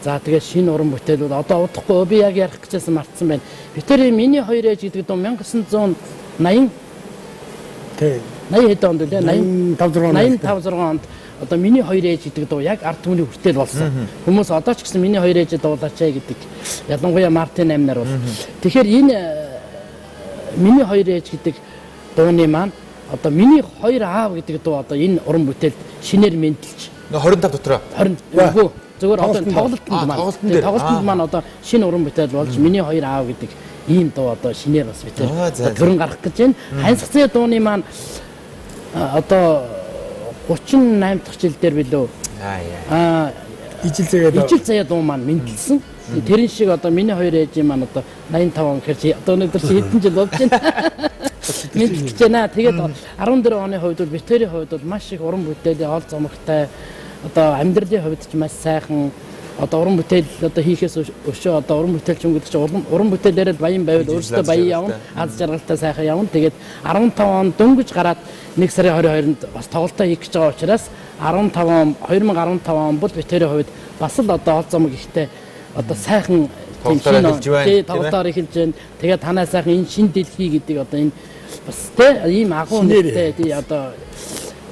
За тэгээд шинэ уран бүтээлүүд одоо удахгүй би яг ярих гэжсэн мартсан байна. Бид тэр миний хоёр ээж гэдэг дуу 1980 тий 80 хэдэн онд лээ 85 6 онд одоо миний хоёр ээж гэдэг дуу яг ард түмний хүртэл болсон. Хүмүүс одоо ч гэсэн миний хоёр ээжээ дуулаач ээ гэдэг. Ялангуяа Мартин 8 нар бол. Тэгэхээр энэ миний хоёр ээж гэдэг дууны маань одоо миний хоёр аав гэдэг дуу одоо энэ уран бүтээлд шинээр мэндэлж 25 дотроо 20 үгүй зөвхөн одоо тоглолтод маань тоглолтод маань одоо шинэ уран бүтээл болж миний хоёр аав гэдэг ийм дуу одоо шинээр бас бүтээл төрөн гарах гэж байна. Хансгацны дууны маань одоо 38 дахь жил дээр билүү ижил заяа дуу маань мэндэлсэн. Тэрэн шиг одоо миний хоёр ээжийн маань одоо 85 он гэхэр чи одоо өнөөдөр чи хэдэн жил болж байна. Мэндэлж байна. Тэгээд 14 оны хувьд бол битэрийн хувьд бол маш их уран бүтээлийн ол зомогтой одоо амьдралын хувьд ч маш сайхан одоо уран бүтээл одоо хийхээс өшөө одоо уран бүтээлч юм гэдэг чинь уран бүтээлээр л баян байвал өөрөөсөө баян явна, аз жаргалтай сайхан явна. Тэгээд 15 он дөнгөж гараад 1 сарын 22-нд бас тоглолтоо хийх гэж байгаа учраас 15 он 2015 он бол битэрийн хувьд бас л одоо ол зомог ихтэй одоо сайхан тоглолтоор эхэлж байна. Тэгээд танай сайхан энэ шин дэлхий гэдэг одоо энэ бас тэ ийм агуу нэртэй тий одоо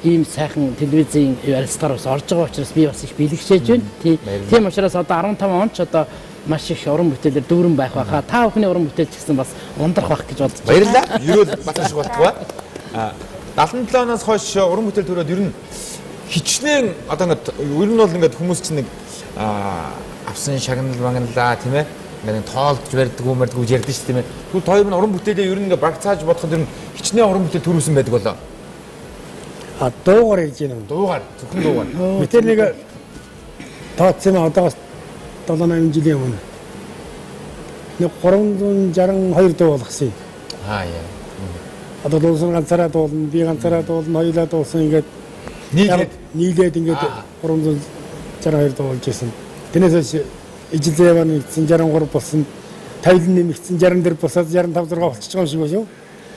ийм сайхан телевизийн ярилцлагаар бас орж байгаа учраас би бас их бэлэгшээж байна. Тийм учраас одоо 15 он ч одоо маш их уран бүтээлээр дүүрэн байх байхаа. Та бүхний уран бүтээл ч гэсэн бас ундрах байх гэж бодож байна. Баярлалаа. Ерөөл Батар шиг болтугай. 77 оноос хойш уран бүтээл төрөөд ер нь хичнээн одоо ингээд ер нь бол ингээд хүмүүс чинь нэг авсан шагнал магналаа тийм ээ. Ингээд тоолдож барьдаггүй мэрдэггүй ярьдэн шүү тийм ээ. Тэгвэл та хоёр нь уран бүтээлээ ер нь ингээд багцааж бодоход ер нь хичнээн уран бүтээл төрүүлсэн байдаг болоо. А дуугаар ярьж байна уу? Дуугаар, зөвхөн дуугаар. Би тэр нэг тооцсон юм одоогоос 7 8 жилийн өмнө. Нэг 362 дуу болгосон юм. Аа яа. Одоо дуусан ганцаараа дуулна, би ганцаараа дуулна, хоёулаа дуулсан ингээд нийлээд ингээд 362 дуу болж исэн. Тэрнээс хойш ижил заяа нэгдсэн 63 болсон, 50 нэмэгдсэн 64 босоод 65 6 болчихж байгаа юм шиг байна шүү.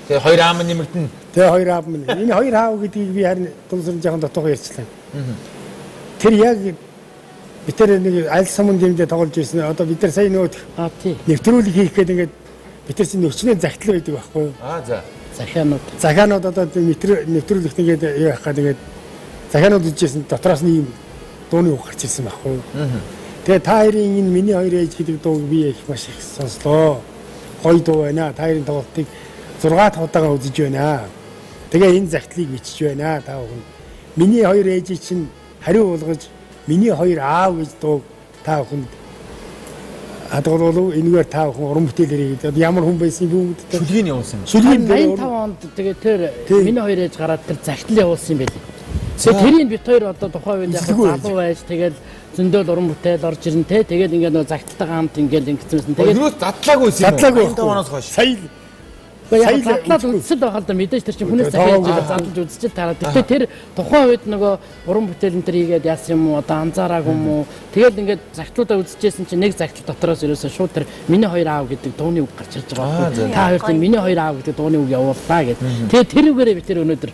Тэгээ хоёр аам нэмэгдэнэ. Тэгээ хоёр аав минь. Энэ хоёр аав гэдгийг би харин дулсран жаахан дотоогоо ярьчлаа. Тэр яг бид тэр нэг аль сумын дэмжээ тоглож ирсэн. Одоо бид нар сая нөгөө нэвтрүүлэг хийх гээд ингээд бид нар чинь өчнөө загтал байдаг байхгүй юу? Аа за. Захианууд. Захианууд одоо нэвтрүүлэгт ингээд юу яах гээд ингээд захианууд үзчихсэн дотроос нь ийм дууны үг гарч ирсэн байхгүй юу? Тэгээ та хоёрын энэ миний хоёр ээж гэдэг дууг би их маш их сонслоо. Гоё дуу байна. Та хоёрын тоглолтыг 6 дахь удаага үзэж байна. Тэгээ энэ загтлыг бичиж байна та бүхэн. Миний хоёр ээжийг чинь хариу болгож миний хоёр аав гэж дууг та бүхэнд хадгалуулав. Энэгээр та бүхэн уран бүтээлэрэй гэдэг. Ямар хүн байсан бэ гэдэг. Шүлгийг явуулсан юм. Шүлгийг 85 онд тэгээ тэр миний хоёр ээж гараад тэр загтал явуулсан юм байл. Тэгээ тэрийг бит хоёр одоо тухайн үед яг залуу байж тэгэл зөндөөл уран бүтээл орж ирнэ те. Тэгэл ингээд нөгөө загталтайгаа хамт ингээд ингэсэн. Тэгээд юу задлаагүй юм. Задлаагүй 85 оноос хойш. Сая яг задлаад үзсэл байх л да мэдээж тэр чинь хүнээс захиалж задлаж үзчихэл тараад. Гэхдээ тэр тухайн үед нөгөө уран бүтээл энэ төр хийгээд яасан юм уу одоо анзаараагүй юм уу. Тэгэл ингээд загтлуудаа үзчихсэн чинь нэг загтал дотроос ерөөсөө шууд тэр миний хоёр аав гэдэг дууны үг гарч ирж байгаа байхгүй. Та хоёр тийм миний хоёр аав гэдэг дууны үг явууллаа гэд. Тэгээ тэр үгээрээ би тэр өнөөдөр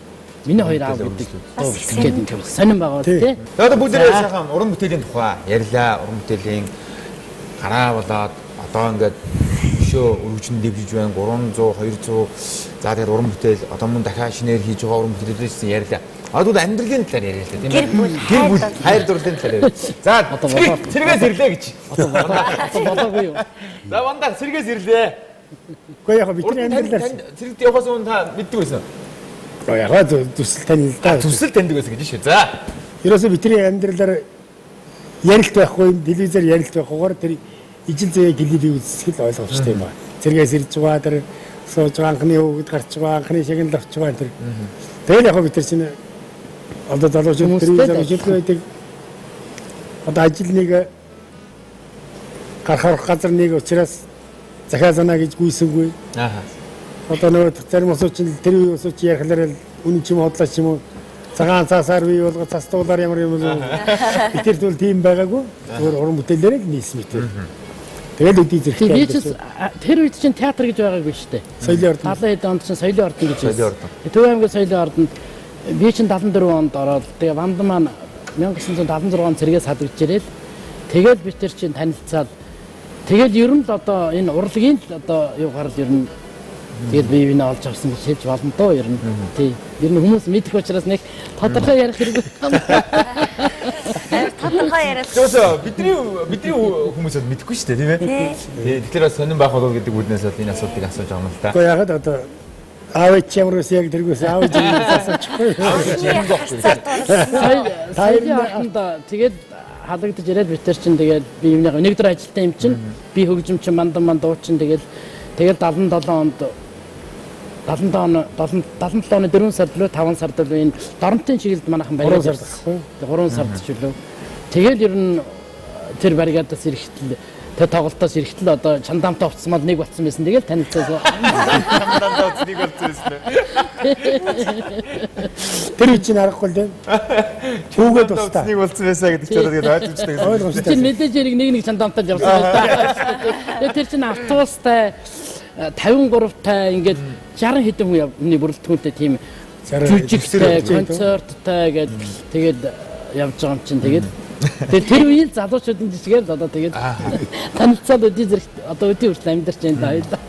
миний хоёр аав гэдэг дуу гээд ингээд сонирн байгаа тий. Одоо бүгдээрээ сайхан уран бүтээлийн тухай ярьлаа. Уран бүтээлийн гараа болоод одоо ингээд өшөө өргөжин дэвжиж байна 300 200 за тэгэхээр уран бүтээл одоо мөн дахиад шинээр хийж байгаа уран бүтээлээс ярьлаа. Одоо бол амьдралын талаар яриа л да тийм ээ. Гэр бүл хайр дурлалын талаар яриа. За сэргээс ирлээ гэж. Одоо болоогүй юу? За вандаа сэргээс ирлээ. Үгүй яг бидний амьдралаар сэрэгт явахаас өмнө та мэддэг байсан. Үгүй яг зүсэл тань л да. Зүсэл таньдаг байсан гэж шүү. За. Ерөөсөө бидний амьдралаар ярилт байхгүй, телевизээр ярилт байхгүйгээр тэр ижил заяа клипийг үзэх л ойлгомжтой юм байна. Зэргээс ирж байгаа тэр сууж байгаа анхны хүүхэд гарч байгаа анхны шагнал авч байгаа тэр. Тэгэл яг бид нар чинь одоо залуучууд телевизээр үздэг байдаг. Одоо ажил нэг гарах газар нэг учраас захиа занаа гэж гүйсэнгүй. Аа. Одоо нөгөө зарим улсууд чинь тэр үеийн улсууд чинь ярихлаар үнэн ч юм уу худлаа ч юм уу цагаан цаасаар бий болгоо цас дуулаар ямар юм бол битэр бол тийм байгаагүй. Зүгээр уран бүтээлээр л нийсэн битэр. Тэгэл өдий зэрэгтэй. Би ч тэр үед чинь театр гэж байгаагүй шүү дээ. Соёлын ордон. 70 хэд онд чинь соёлын ордон гэж байсан. Соёлын ордон. Төв аймгийн соёлын ордонд би чинь 74 онд ороод тэгээ Вандан маань 1976 онд сэргээс хадагч ирэл. Тэгэл би тэр чинь танилцаад тэгэл ер нь л одоо энэ урлагийн л одоо юу гарал ер нь тэгэл бие биенээ олж авсан гэж хэлж болно доо ер нь. Тий. Ер нь хүмүүс мэдэх учраас нэг тодорхой ярих хэрэггүй. Амар Тодорхой яриад. Тэгээс бидний хүмүүс бол мэдэхгүй шүү дээ, тийм ээ. Тий. Тэгэхээр бас сонирн байх болов гэдэг үүднээс бол энэ асуудлыг асууж байгаа юм л да. Гэхдээ ягаад одоо аав ээж ямар ус яг тэргүүс аав ээж асуучихгүй. Сая охинд тэгээд халагдаж ирээд бид нар чинь тэгээд би юмны нэг дөр ажилтан юм чинь би хөгжим чинь мандан ман дуу чинь тэгээд 77 онд 77 оны 4 сард лөө 5 сард лөө энэ Доромтын чиглэлд манайхан бариад 3 сард ахгүй. 3 сард ч лөө. Тэгэл ер нь тэр баригадаас ирэхтэл тэр тоглолтоос ирэхтэл одоо чандаамтай уцсмал нэг болцсон байсан. Тэгэл танилцсан. Чандаамтай уц нэг болцсон байсан. Тэр үе чинь аргагүй л дээ. Түүгээд тусдаа. Нэг болцсон байсан гэдэг чинь одоо тэгээд ойлгомжтой гэсэн. Ойлгомжтой. Тэр мэдээж хэрэг нэг чандаамтай л явсан байх та. Тэр чинь автобустай 53-тай ингээд 60 хэдэн хүний бүрэлдэхүүнтэй тийм жүжигтэй, концерттай гээд тэгээд явж байгаа юм чинь тэгээд тэр үеийн залуучуудын жишгээр л одоо тэгээд танилцаад өдий зэрэг одоо өдий хүртэл амьдарч байна да хоёлаа.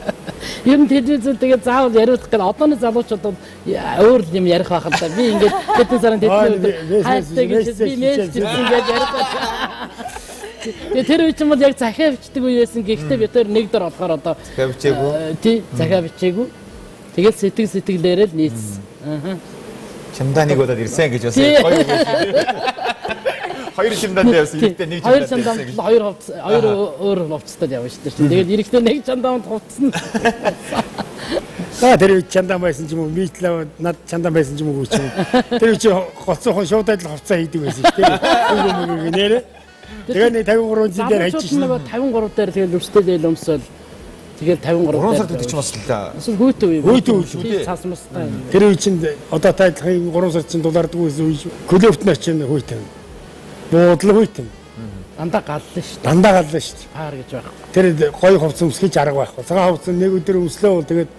Ер нь телевизээр тэгээд заавал яриулах гэл одооны залуучууд бол өөр юм ярих байх л да. Би ингээд хэдэн сарын тэдний өдөр хайртай гэж би мессеж ирсэн гэж ярих байх. Тэгээ тэр үе чинь бол яг захиа бичдэг үе байсан. Гэхдээ бид тэр нэг дор болохоор одоо захиа бичээгүй. Тий, захиа бичээгүй. Тэгэл сэтгэлээрээ л нийцсэн. Аа. Чамдаа нэг удаад ирсэн гэж бас гоё үг шүү. Хоёр чамдаанд явсан, эрэхтэй нэг чамдаанд. Хоёр чамдаанд хоёр хувцас, хоёр өөр хувцастай явна шүү дээ. Тэгээд эрэхтэй нэг чамдаанд хувцсна. За тэр үе чамдаан байсан ч юм уу, митлээ над чамдаан байсан ч юм уу ч юм. Тэр үе чи гоцоохон шууд адил хувцас хийдэг байсан шүү дээ. Үгүй мөгөө нэрээ. Тэгээ нэг 53 жил дээр хайчих шин. Нөгөө 53 дээр тэгэл өрсөлдөөл ээл өмсөөл. Тэгэл 53 3 сард гэдэг чинь бас л эсвэл хүйтэй үе. Хүйтэй үе шүү дээ. Цаас мастай. Тэр үе чинь одоо тайлхын 3 сар чинь дулаардгүй байсан үе шүү. Клөфтнер чинь хүйтэй. Буудлын хүйтэй. Дандаа галлаа шүү. Дандаа галлаа шүү. Паар гэж байхгүй. Тэр гоё хувцас өмсгөж арга байхгүй. Цагаан хувцас нэг өдөр өмслөө бол тэгээд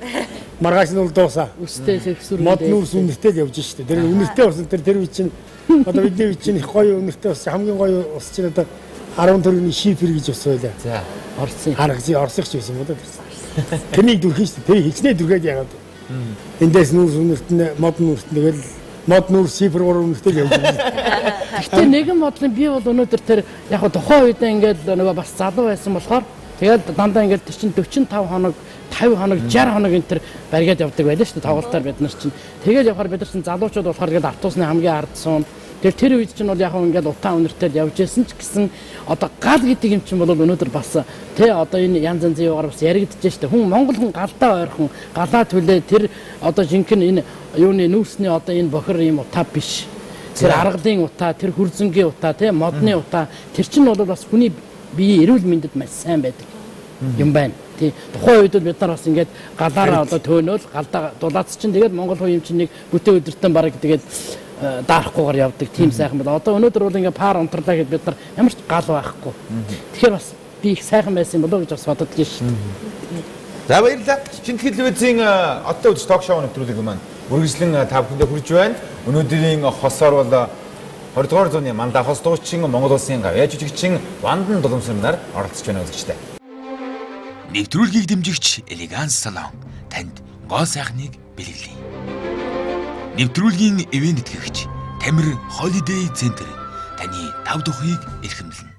маргааш нь бол дуусаа. Өстэй сэгсүр. Мод нүүрс үнэртэй л явж шүү дээ. Тэр үнэртэй болсон тэр үе чинь одоо бидний үе чинь их гоё үнэртэй бас хамгийн гоё ус чинь одоо 10 төгрөгийн шифер гэж ус байлаа. За, Орсын. Харагч Оросч байсан юм уу тэр. Тэрнийг дүрхэн шүү дээ. Тэр хичнээн дүргээд яагаад. Эндээс нүүрс үнэрт нь мод нүүрс нь тэгэл мод нүүрс шифер 3 үнэртэй явж байна. Гэхдээ нэгэн бодлын би бол өнөөдөр тэр яг тухайн үед ингээд нөгөө бас залуу байсан болохоор тэгэл дандаа ингээд тэр чинь 45 хоног 50 хоног 60 хоног энэ төр бариад явдаг байлаа шүү дээ тоглолтоор бид нар чинь. Тэгээд явахаар бид нар чинь залуучууд болохоор тэгээд автобусны хамгийн ард суун. Тэгэхээр тэр үед чинь бол яг ингээд утаан үнэртэй явж исэн ч гэсэн одоо гал гэдэг юм чинь бол өнөөдөр бас тэ одоо энэ янз янзын юугаар бас яригдчихэж штэ. Хүн Монгол хүн галдаа ойрхон галаа түлээ тэр одоо жинхэнэ энэ юуны нүүрсний одоо энэ бохир юм утаа биш. Тэр аргалын утаа, тэр хөрзөнгийн утаа, тэ модны утаа тэр чинь бол бас хүний биеийн эрүүл мэндэд маш сайн байдаг юм байна. Тий. Тухайн үед бол бид нар бас ингээд галаараа одоо төөнөөл галдаа дулаац чинь тэгээд монгол хүн юм чинь нэг бүтэн өдөртөн бараг тэгээд даарахгүйгээр явдаг тийм сайхан байна. Одоо өнөөдөр бол ингээд пар унтарлаа гэд бид нар ямар ч гал байхгүй. Тэгэхээр бас би их сайхан байсан юм болоо гэж бас боддог шүү дээ. За баярлалаа. Шинэ телевизийн одоо үдч ток шоу нэвтрүүлэг маань үргэлжлэн та бүхэндээ хүрж байна. Өнөөдрийн хосоор бол 20 дугаар зууны мандаа хос дуучин Монгол улсын гавьяа жүжигчин Вандан Дуламсар нар оролцож байна үзэгчдээ. Нэвтрүүлгийг дэмжигч Элеганс салон танд гоо сайхныг бэлэглэе. Нэвтрүүлгийн ивээн тэтгэгч Тамир Holiday Center таны тав тухыг эрхэмлэнэ.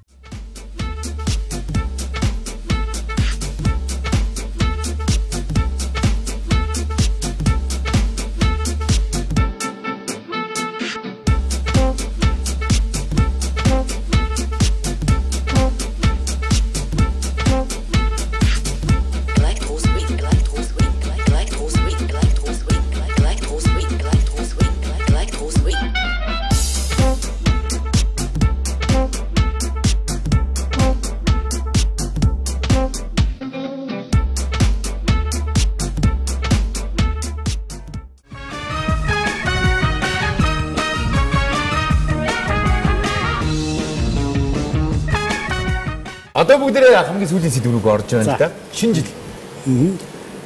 Одоо бүгдээрээ хамгийн сүүлийн сэдв рүү орж байна л да. Шинэ жил.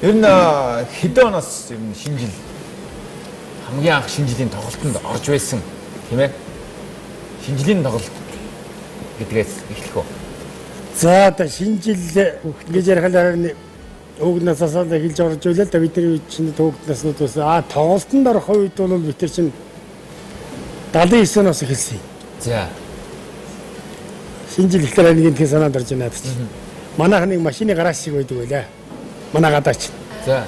Ер нь хэдэн оноос ер нь шинэ жил хамгийн анх шинэ жилийн тоглолтод орж байсан тийм ээ. Шинэ жилийн тоглолт гэдгээс эхлэх үү? За одоо шинэ жил гэж ярихлаар хүүхд насаас л эхэлж орж байлаа л да. Бидний үед чинь хүүхд наснууд бас тоглолтод орох үед бол бид нар чинь 79 оноос эхэлсэн. За. Шинэ жил ихлээр нэг юм санаанд орж байна надад чинь. Манайх нэг машины гараж шиг байдаг байлаа. Манай гадаач. За.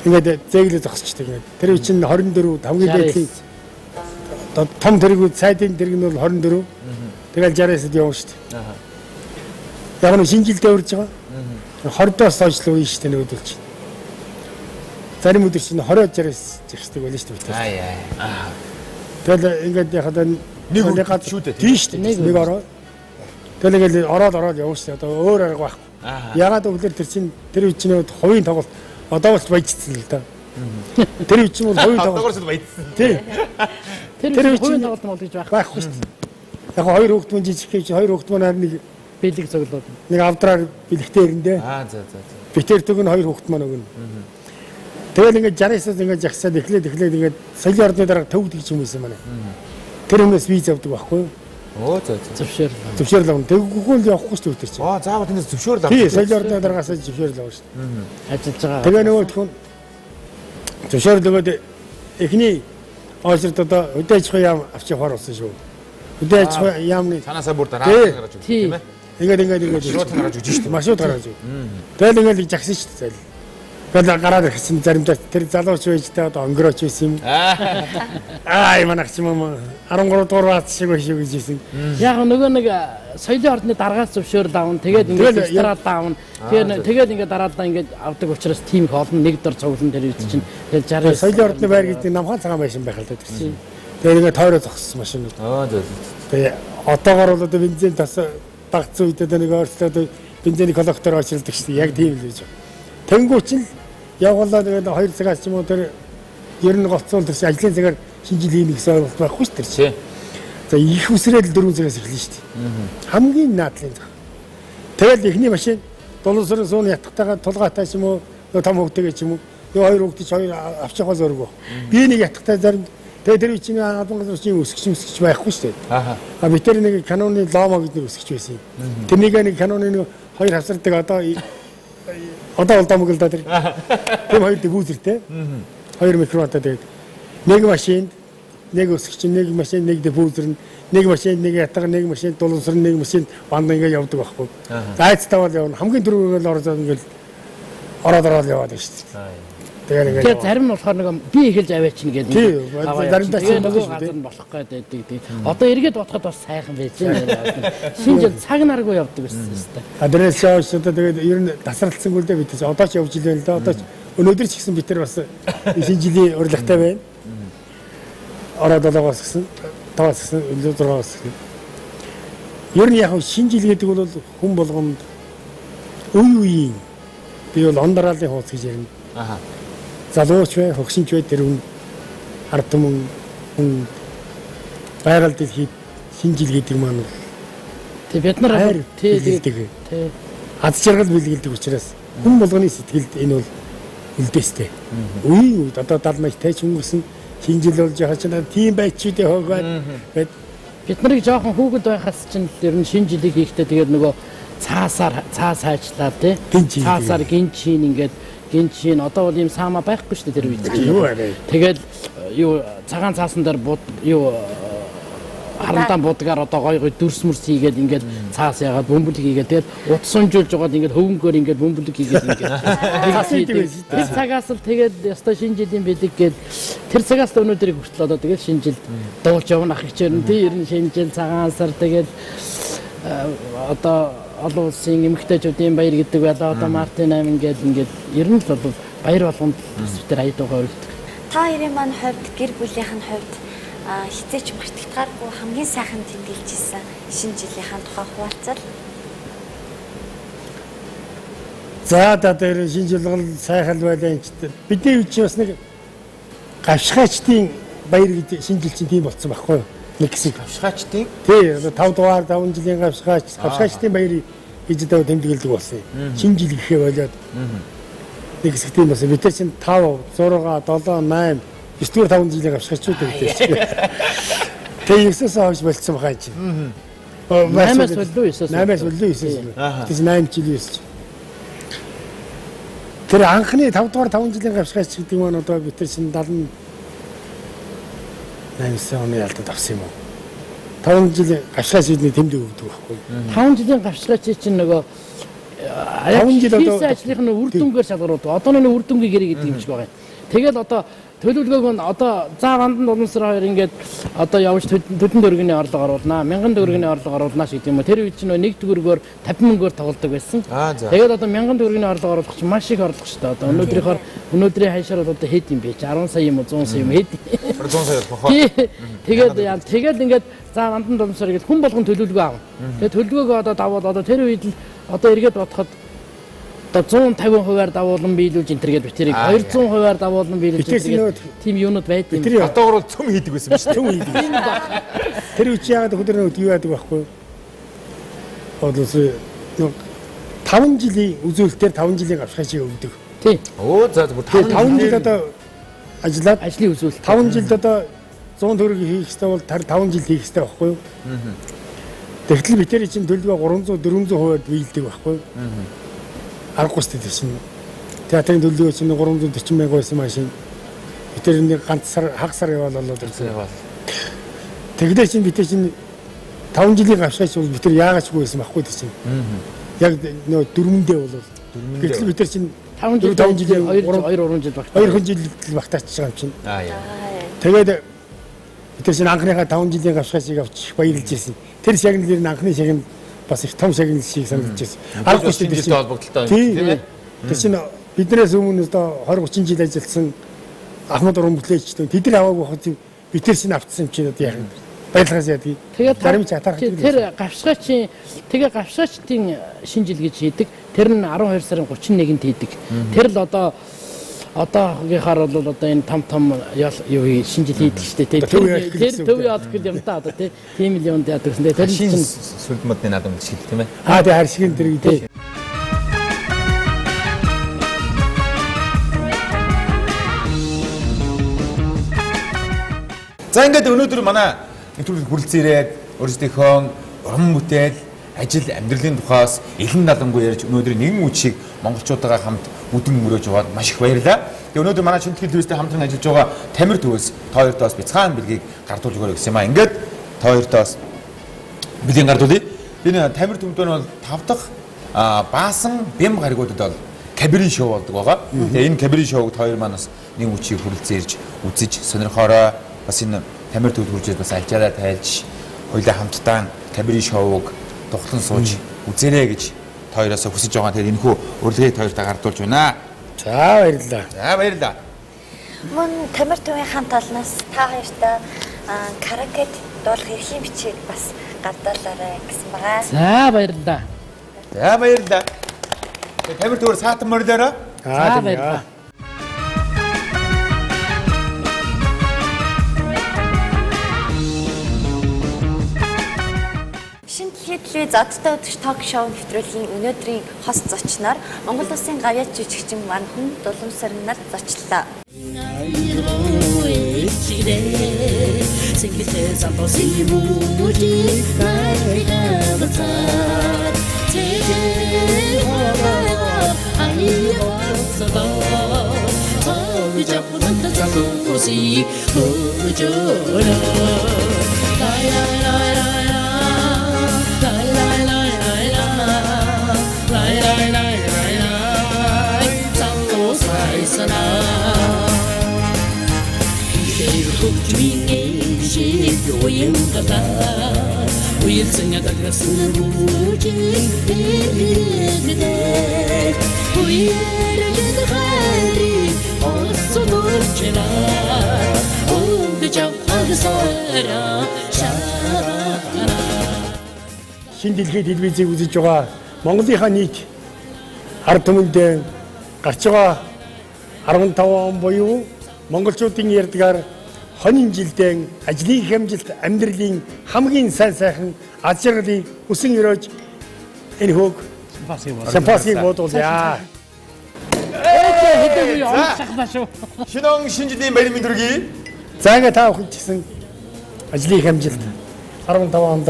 Ингээд зээглээ зогсчдаг ингээд. Тэр үе чинь 24 хамгийн дээдлийн том тэргүүд сайдын тэрэг нь бол 24. Тэгэл 69-д явна шүү дээ. Аа. Яг нь шинэ жилдээ урьж байгаа. 20-доос хойш л үе шүү дээ нөгөөдөл чинь. Зарим өдөр чинь 20-од 69 зэгсдэг байлаа шүү дээ. Аа яа. Тэгэл ингээд яг одоо нэг өдөр шүү дээ. Тийм шүү дээ. Нэг ороо. Тэгэл ингээд ороод явна шүү дээ. Одоо өөр арга байхгүй. Ягаад гэвэл тэр чинь тэр үе чинь хувийн тоглолт одоо бол баяжсан л да. Тэр үе чинь бол хувийн тоглолт. Одоогоос л баяжсан. Тийм. Тэр үе хувийн тоглолт мол гэж байхгүй шүү дээ. Яг хоёр хүүхэд мөн жижиг гэж хоёр хүүхэд маань харин нэг бэлэг цоглоод нэг авдраар бэлэгтэй ирэндээ. Аа за за за. Битэр төг нь хоёр хүүхэд маань өгнө. Тэгэл ингээд 69-аас ингээд жагсаад эхлээд ингээд соёлын ордны дарга төвд гэж юм байсан манай. Тэр хүмүүс виз авдаг байхгүй юу? Оо за за. Зөвшөөрөл. Зөвшөөрөл авна. Тэгвэл л явахгүй шүү дээ тэр чинь. Аа заавал тэндээс зөвшөөрөл авах. Тий, соёлын ордны даргаас зөвшөөрөл авна шүү дээ. Ажиллаж байгаа. Тэгээ нөгөө тхүн зөвшөөрөл өгөөд эхний ойшрд одоо хөдөө аж ахуйн яам авч явахаар болсон шүү. Хөдөө аж ахуйн яамны цаанаасаа бүр дараа гаргаж өгч тийм ээ. Ингээд шууд гаргаж өгч шүү дээ. Маршрут гаргаж өг. Тэгэл ингээд жагсан шүү дээ. Тэгэл гараад ирсэн заримдаа тэр залууч байж та одоо өнгөрөөч байсан юм. Аа манайх ч юм 13 дугаар бац шиг байх шиг гэж хэлсэн. Яг нөгөө нэг соёлын ордны даргаас зөвшөөрөл авна. Тэгээд ингээд эстрад авна. Тэгээд ингээд дараалал ингээд авдаг учраас тийм их олон нэг дор цуглан тэр үед чинь тэгэл 60 соёлын ордны байр гэдэг намхан цагаан байшин байх л да тэр чинь. Тэгээд ингээд тойроо зогссон машинууд. Аа зөв. Тэгээ одоогор бол одоо бензин тас багцсан үед одоо нэг ойртлоод бензиний коллектор очилдаг шүү дээ. Яг тийм л гэж. Тэнгүү чинь явуулаа тэгээд 2 цагаас ч юм уу тэр ер нь гоцсон тэр чинь ажлын цагаар шинэ жил хийнэ гэсэн ойлголт байхгүй шүү дээ. Тий. За их үсрээл 4 цагаас эхэлнэ шүү дээ. Хамгийн наадлын цаг. Тэгэл эхний машин дулуусрын суун ятгатайгаа тулгаатай ч юм уу том хөвгтэйгээ ч юм уу нөгөө хоёр хөвгт чи хоёр авч явахаас өргөө. Би нэг ятгатай зарим тэгээ тэр чинь албан газар чинь өсгч байхгүй шүү дээ. Аа. А би тэр нэг каноны ломо гэдэг нэг өсгч байсан юм. Тэрнийг нэг каноны нэг хоёр хавсардаг одоо олдоомог л да тэр. Тийм хоёр диффузертэй. Хоёр микрофонтой тэгээд нэг машинд нэг өсгч, нэг машин, нэг диффузер, нэг машин, нэг ятга, нэг машин дулуусрын, нэг машин банд ингээд явдаг байхгүй. Зайцтай бол явна. Хамгийн түрүүгээр л ороод ингээд ороод яваад байна шүү дээ. Тэгээд ингээд зарим нь болохоор нэг би эхэлж аваачин гэдэг. Тийм. Заримдаа чинь нөгөө газар нь болох гээд байдаг. Тийм. Одоо эргээд бодоход бас сайхан байж байна. Шинэ жил цаг наргүй явдаг байсан шүү дээ. А тэрнээс хойш одоо тэгээд ер нь тасралтсангүй л дээ бид чинь одоо ч явж илээ л дээ. Одоо ч өнөөдөр ч гэсэн бид тэр бас шинэ жилийн урилгатай байна. Ороод 7-оос гэсэн, 5-аас гэсэн, 6-аас гэсэн. Ер нь яг шинэ жил гэдэг бол хүн болгонд үе үеийн би бол он дараалын хууц гэж ярина. Аа. Залууч бай, хөгшинч бай тэр хүн ард түмэн хүн байгаль дэлхийд шинэ жил гэдэг маань бол тий бид нар тий тий аз жаргал бэлгэлдэг учраас хүн болгоны сэтгэлд энэ бол үлдээстэй. Үеийн үед одоо 70 80 тайч өнгөрсөн шинэ жил болж байгаа чинь тийм байч үү дээ хөөгөөд гэд бид нарыг жоохон хүүхэд байхаас чинь ер нь шинэ жилийг хийхдээ тэгээд нөгөө цаасаар цаас хайчлаа тий цаасаар гинчин ингээд гинчин одоо бол ийм саама байхгүй шүү дээ тэр үед чинь. Юу арай. Тэгэл юу цагаан цаасан дээр бод юу харандаан будгаар одоо гой гой дүрс мөрс хийгээд ингээд цаас яагаад бөмбөлөг хийгээд тэгэл утас унжуулж байгаад ингээд хөвөнгөөр ингээд бөмбөлөг хийгээд ингээд цаас хийдэг байсан. Тэр цагаас л тэгээд ёстой шинэ жилийн бэлэг гээд тэр цагаас л өнөөдрийг хүртэл одоо тэгэл шинэ жилд дуулж явна ах хичээн тий ер нь шинэ жил цагаан сар тэгэл одоо олон улсын эмэгтэйчүүдийн баяр гэдэг байлаа. Одоо мартын 8 ингээд ингээд ер нь л бол баяр болгонд тэр ая дуугаа өргөдөг. Та хоёрын маань хувьд гэр бүлийнх нь хувьд хизээч мартагдгааргүй хамгийн сайхан тэмдэглэж исэн шинэ жилийнхаа тухай хуваалцал. За та тэр шинэ жил бол сайхан байлаа энэ ч. Бидний үед чинь бас нэг гавшгаачдын баяр гэдэг шинэ жил чинь тийм болцсон байхгүй юу? Нэг хэсэг гавшгаачдын тий одоо 5 дугаар 5 жилийн гавшгаач гавшгаачдын баярыг гэж одоо тэмдэглэдэг болсон юм. Шинэ жил гэхээ болоод нэг хэсэг тийм болсон. Бид нар чинь 5 6 7 8 9 дугаар 5 жилийн гавшгаачуд гэдэг чинь. Тэгээ 9-өөс хойш болцсон бахаа чинь. 8-аас боллоо 9-өөс. 8-аас боллоо 9-өөс. Тэр чинь 8 жил 9 жил. Тэр анхны 5 дугаар 5 жилийн гавшгаач гэдэг маань одоо бид нар чинь 78 оны ялдад авсан юм уу? 5 жилийн гавшгаа шийдний тэмдэг өгдөг байхгүй. 5 жилийн гавшгаа чи чинь нөгөө 5 жил одоо ажлынх нь үр дүнгээр шалгаруулдаг. Одоо нэг үр дүнгийн гэрээ гэдэг юм шиг байгаа юм. Тэгэл одоо төлөвлөгөөг нь одоо за Гандан Дуламсар хоёр ингээд одоо явж төдөн төгрөгийн орлого оруулнаа, 1000 төгрөгийн орлого оруулнаа шиг юм уу. Тэр үед чинь нэг төгрөгөөр 50 мөнгөөр тоглодог байсан. Тэгээд одоо 1000 төгрөгийн орлого оруулах чинь маш их орлого шүү дээ. Одоо өнөөдрийнхоор өнөөдрийн хайшаар бол одоо хэд юм бэ? 10 сая юм уу 100 сая юм хэд? 100 сая болох уу? Тэгээд тэгэл ингээд за Гандан Дуламсар гэж хүн болгон төлөвлөгөө авна. Тэгээд төлөвлөгөөгөө одоо даваад одоо тэр үед л одоо эргээд бодоход одоо 150%-аар давуулан биелүүлж энэ төргээд битэрийг 200%-аар давуулан биелүүлж энэ тийм юунууд байд юм. Одоогор бол цөм хийдэг байсан биз дээ. Цөм хийдэг. Тэр үе чи яагаад өдөр нэг юу яадаг байхгүй. Одоо 5 жилийн үзүүлэлтээр 5 жилийн гавшгаа шиг өгдөг. Тий. Өө за бүр 5 жил одоо ажиллаад ажлын үзүүлэлт 5 жилд одоо 100 төгрөг хийх ёстой бол 5 жил хийх ёстой байхгүй юу? Тэгтэл бид тэр чинь төлөвлөгөө 300 400%-аар биелдэг байхгүй юу? Аргагүй шүү дээ чинь. Театрын төлөвлөгөө чинь 340 мянга байсан машин. Бид тэр нэг ганц сар хагас сар яваал болоод ирсэн. Тэглээ чинь бид тэр чинь 5 жилийн гавшгаач бол бид тэр яагаачгүй байсан байхгүй дээ чинь. Яг нөө дөрмөндөө бол. Гэтэл бид тэр чинь 5 жилийн 2 3 жил багтаа. 2 жил багтаач байгаа юм чинь. Аа яа. Тэгээд бид тэр чинь анхныхаа 5 жилийн гавшгаачийг авч их баярлж байсан. Тэр шагналын анхны шагнал бас их том шагнал шиг санагдаж байсан. Аргагүй шүү дээ холбогдолтой юм тийм ээ. Тэр чинь биднээс өмнө одоо 20 30 жил ажилласан Ахмад уран бүтээлчтэй тэд нар аваагүй хот бид тэр чинь авцсан юм чинь одоо яах юм. Баярлахаас яадаг. Тэгээд зарим ч атарх. Тэр гавшгаачийн тэгээ гавшгаачдын шинэ жил гэж хийдэг. Тэр нь 12 сарын 31-нд хийдэг. Тэр л одоо одоогийнхаар бол одоо энэ том том юу шинэ жил хийдэг шүү дээ. Тэр төв яалх юм та одоо тийм л юмд яадаг гэсэн. Тэр чинь сүлд модны наадам шиг тийм ээ. Аа тий харь шиг тэр тий. За ингээд өнөөдөр манай нэвтрүүлэг хүрэлцэн ирээд өөрсдийнхөө уран бүтээл, ажил, амьдралын тухаас элен далангүй ярьж өнөөдөр нэгэн үчиг монголчуудаагаа хамт үдэн мөрөөж яваад маш их баярлалаа. Тэгээ өнөөдөр манай Шинэтгэл телевизтэй хамтран ажиллаж байгаа Тамир төвөөс та хоёртоос бяцхан бэлгийг гардуулж өгөөрэй гэсэн юм аа. Ингээд та хоёртоос бэлгийг гардуулъя. Энэ Тамир төвд нь бол 5 дахь баасан бям гаригуудад бол кабери шоу болдог байгаа. Тэгээ энэ кабери шоуг та хоёр маань бас нэг үчиг хүрэлцэн ирж үзэж сонирхоорой. Бас энэ Тамир төвд хүрчээд бас альжаараа тайлж хоёлаа хамтдаа кабери шоуг тухлан сууж үзээрэй гэж та хоёроос хүсэж байгаа. Тэгэхээр энэхүү урилгыг та хоёртаа гардуулж байна. За баярлалаа. За баярлалаа. Мөн Тамир төвийн хамт олноос та хоёртаа караокед дуулах эрхийн бичгийг бас гардуулаарай гэсэн байгаа. За баярлалаа. За баярлалаа. Тамир төвөөр саатан морилоорой. За баярлалаа. Телевиз одтой өдөрч ток шоу нэвтрүүлгийн өнөөдрийн хост зочноор Монгол Улсын гавьяат жүжигчин Манхан Дуламсар нар зочлоо. Шинэ дэлхий телевизийг үзэж байгаа Монголынхаа нийт ард түмэнд гарч байгаа 15 он буюу монголчуудын ярьдгаар хонин жилдээ ажлын хямжилт амьдралын хамгийн сайн сайхан аз жаргалыг өсөн өрөөж энэ хөг шампанскийг буудуулъя. Шинэ он шинэ жилийн баярын мэнд хүргэе. За ингээ та бүхэн ч гэсэн ажлын хямжилт 15 онд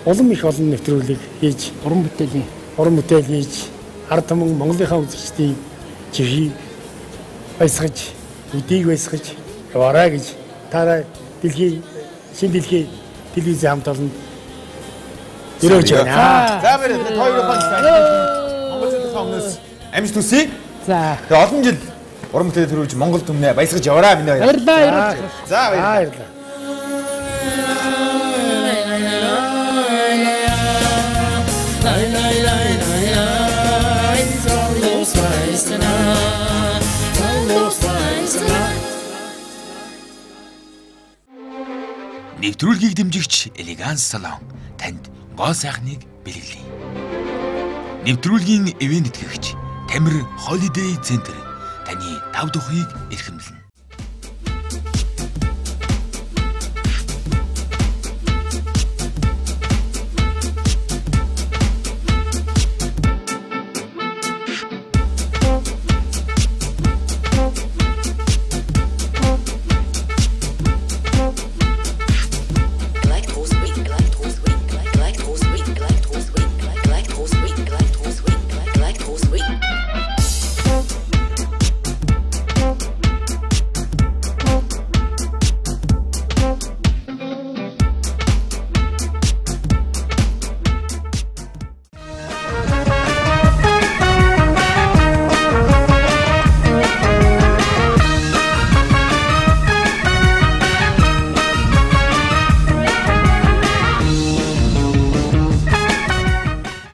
улам их олон нэвтрүүлэг хийж уран бүтээл хийж ард түмэн Монголынхаа үзэгчдийн чихийг баясгаж, үдийг баясгаж яваарай гэж та дэлхий шинэ дэлхий Телевизийн хамт олонд өрөөж байна. За баяр. Та хоёрын Монгол зүйлийн өмнөөс амжилт хүсье. За. Тэгээ олон жил уран бүтээл төрүүлж Монгол түмнээ баясгаж яваарай миний хоёр. Баярлалаа. За баярлалаа. Баярлалаа. Нэвтрүүлгийг дэмжигч Элеганс салон танд гоо сайхныг бэлэглэе. Нэвтрүүлгийн ивээн тэтгэгч Тамир Holiday Center таны тав тухыг эрхэмлэнэ.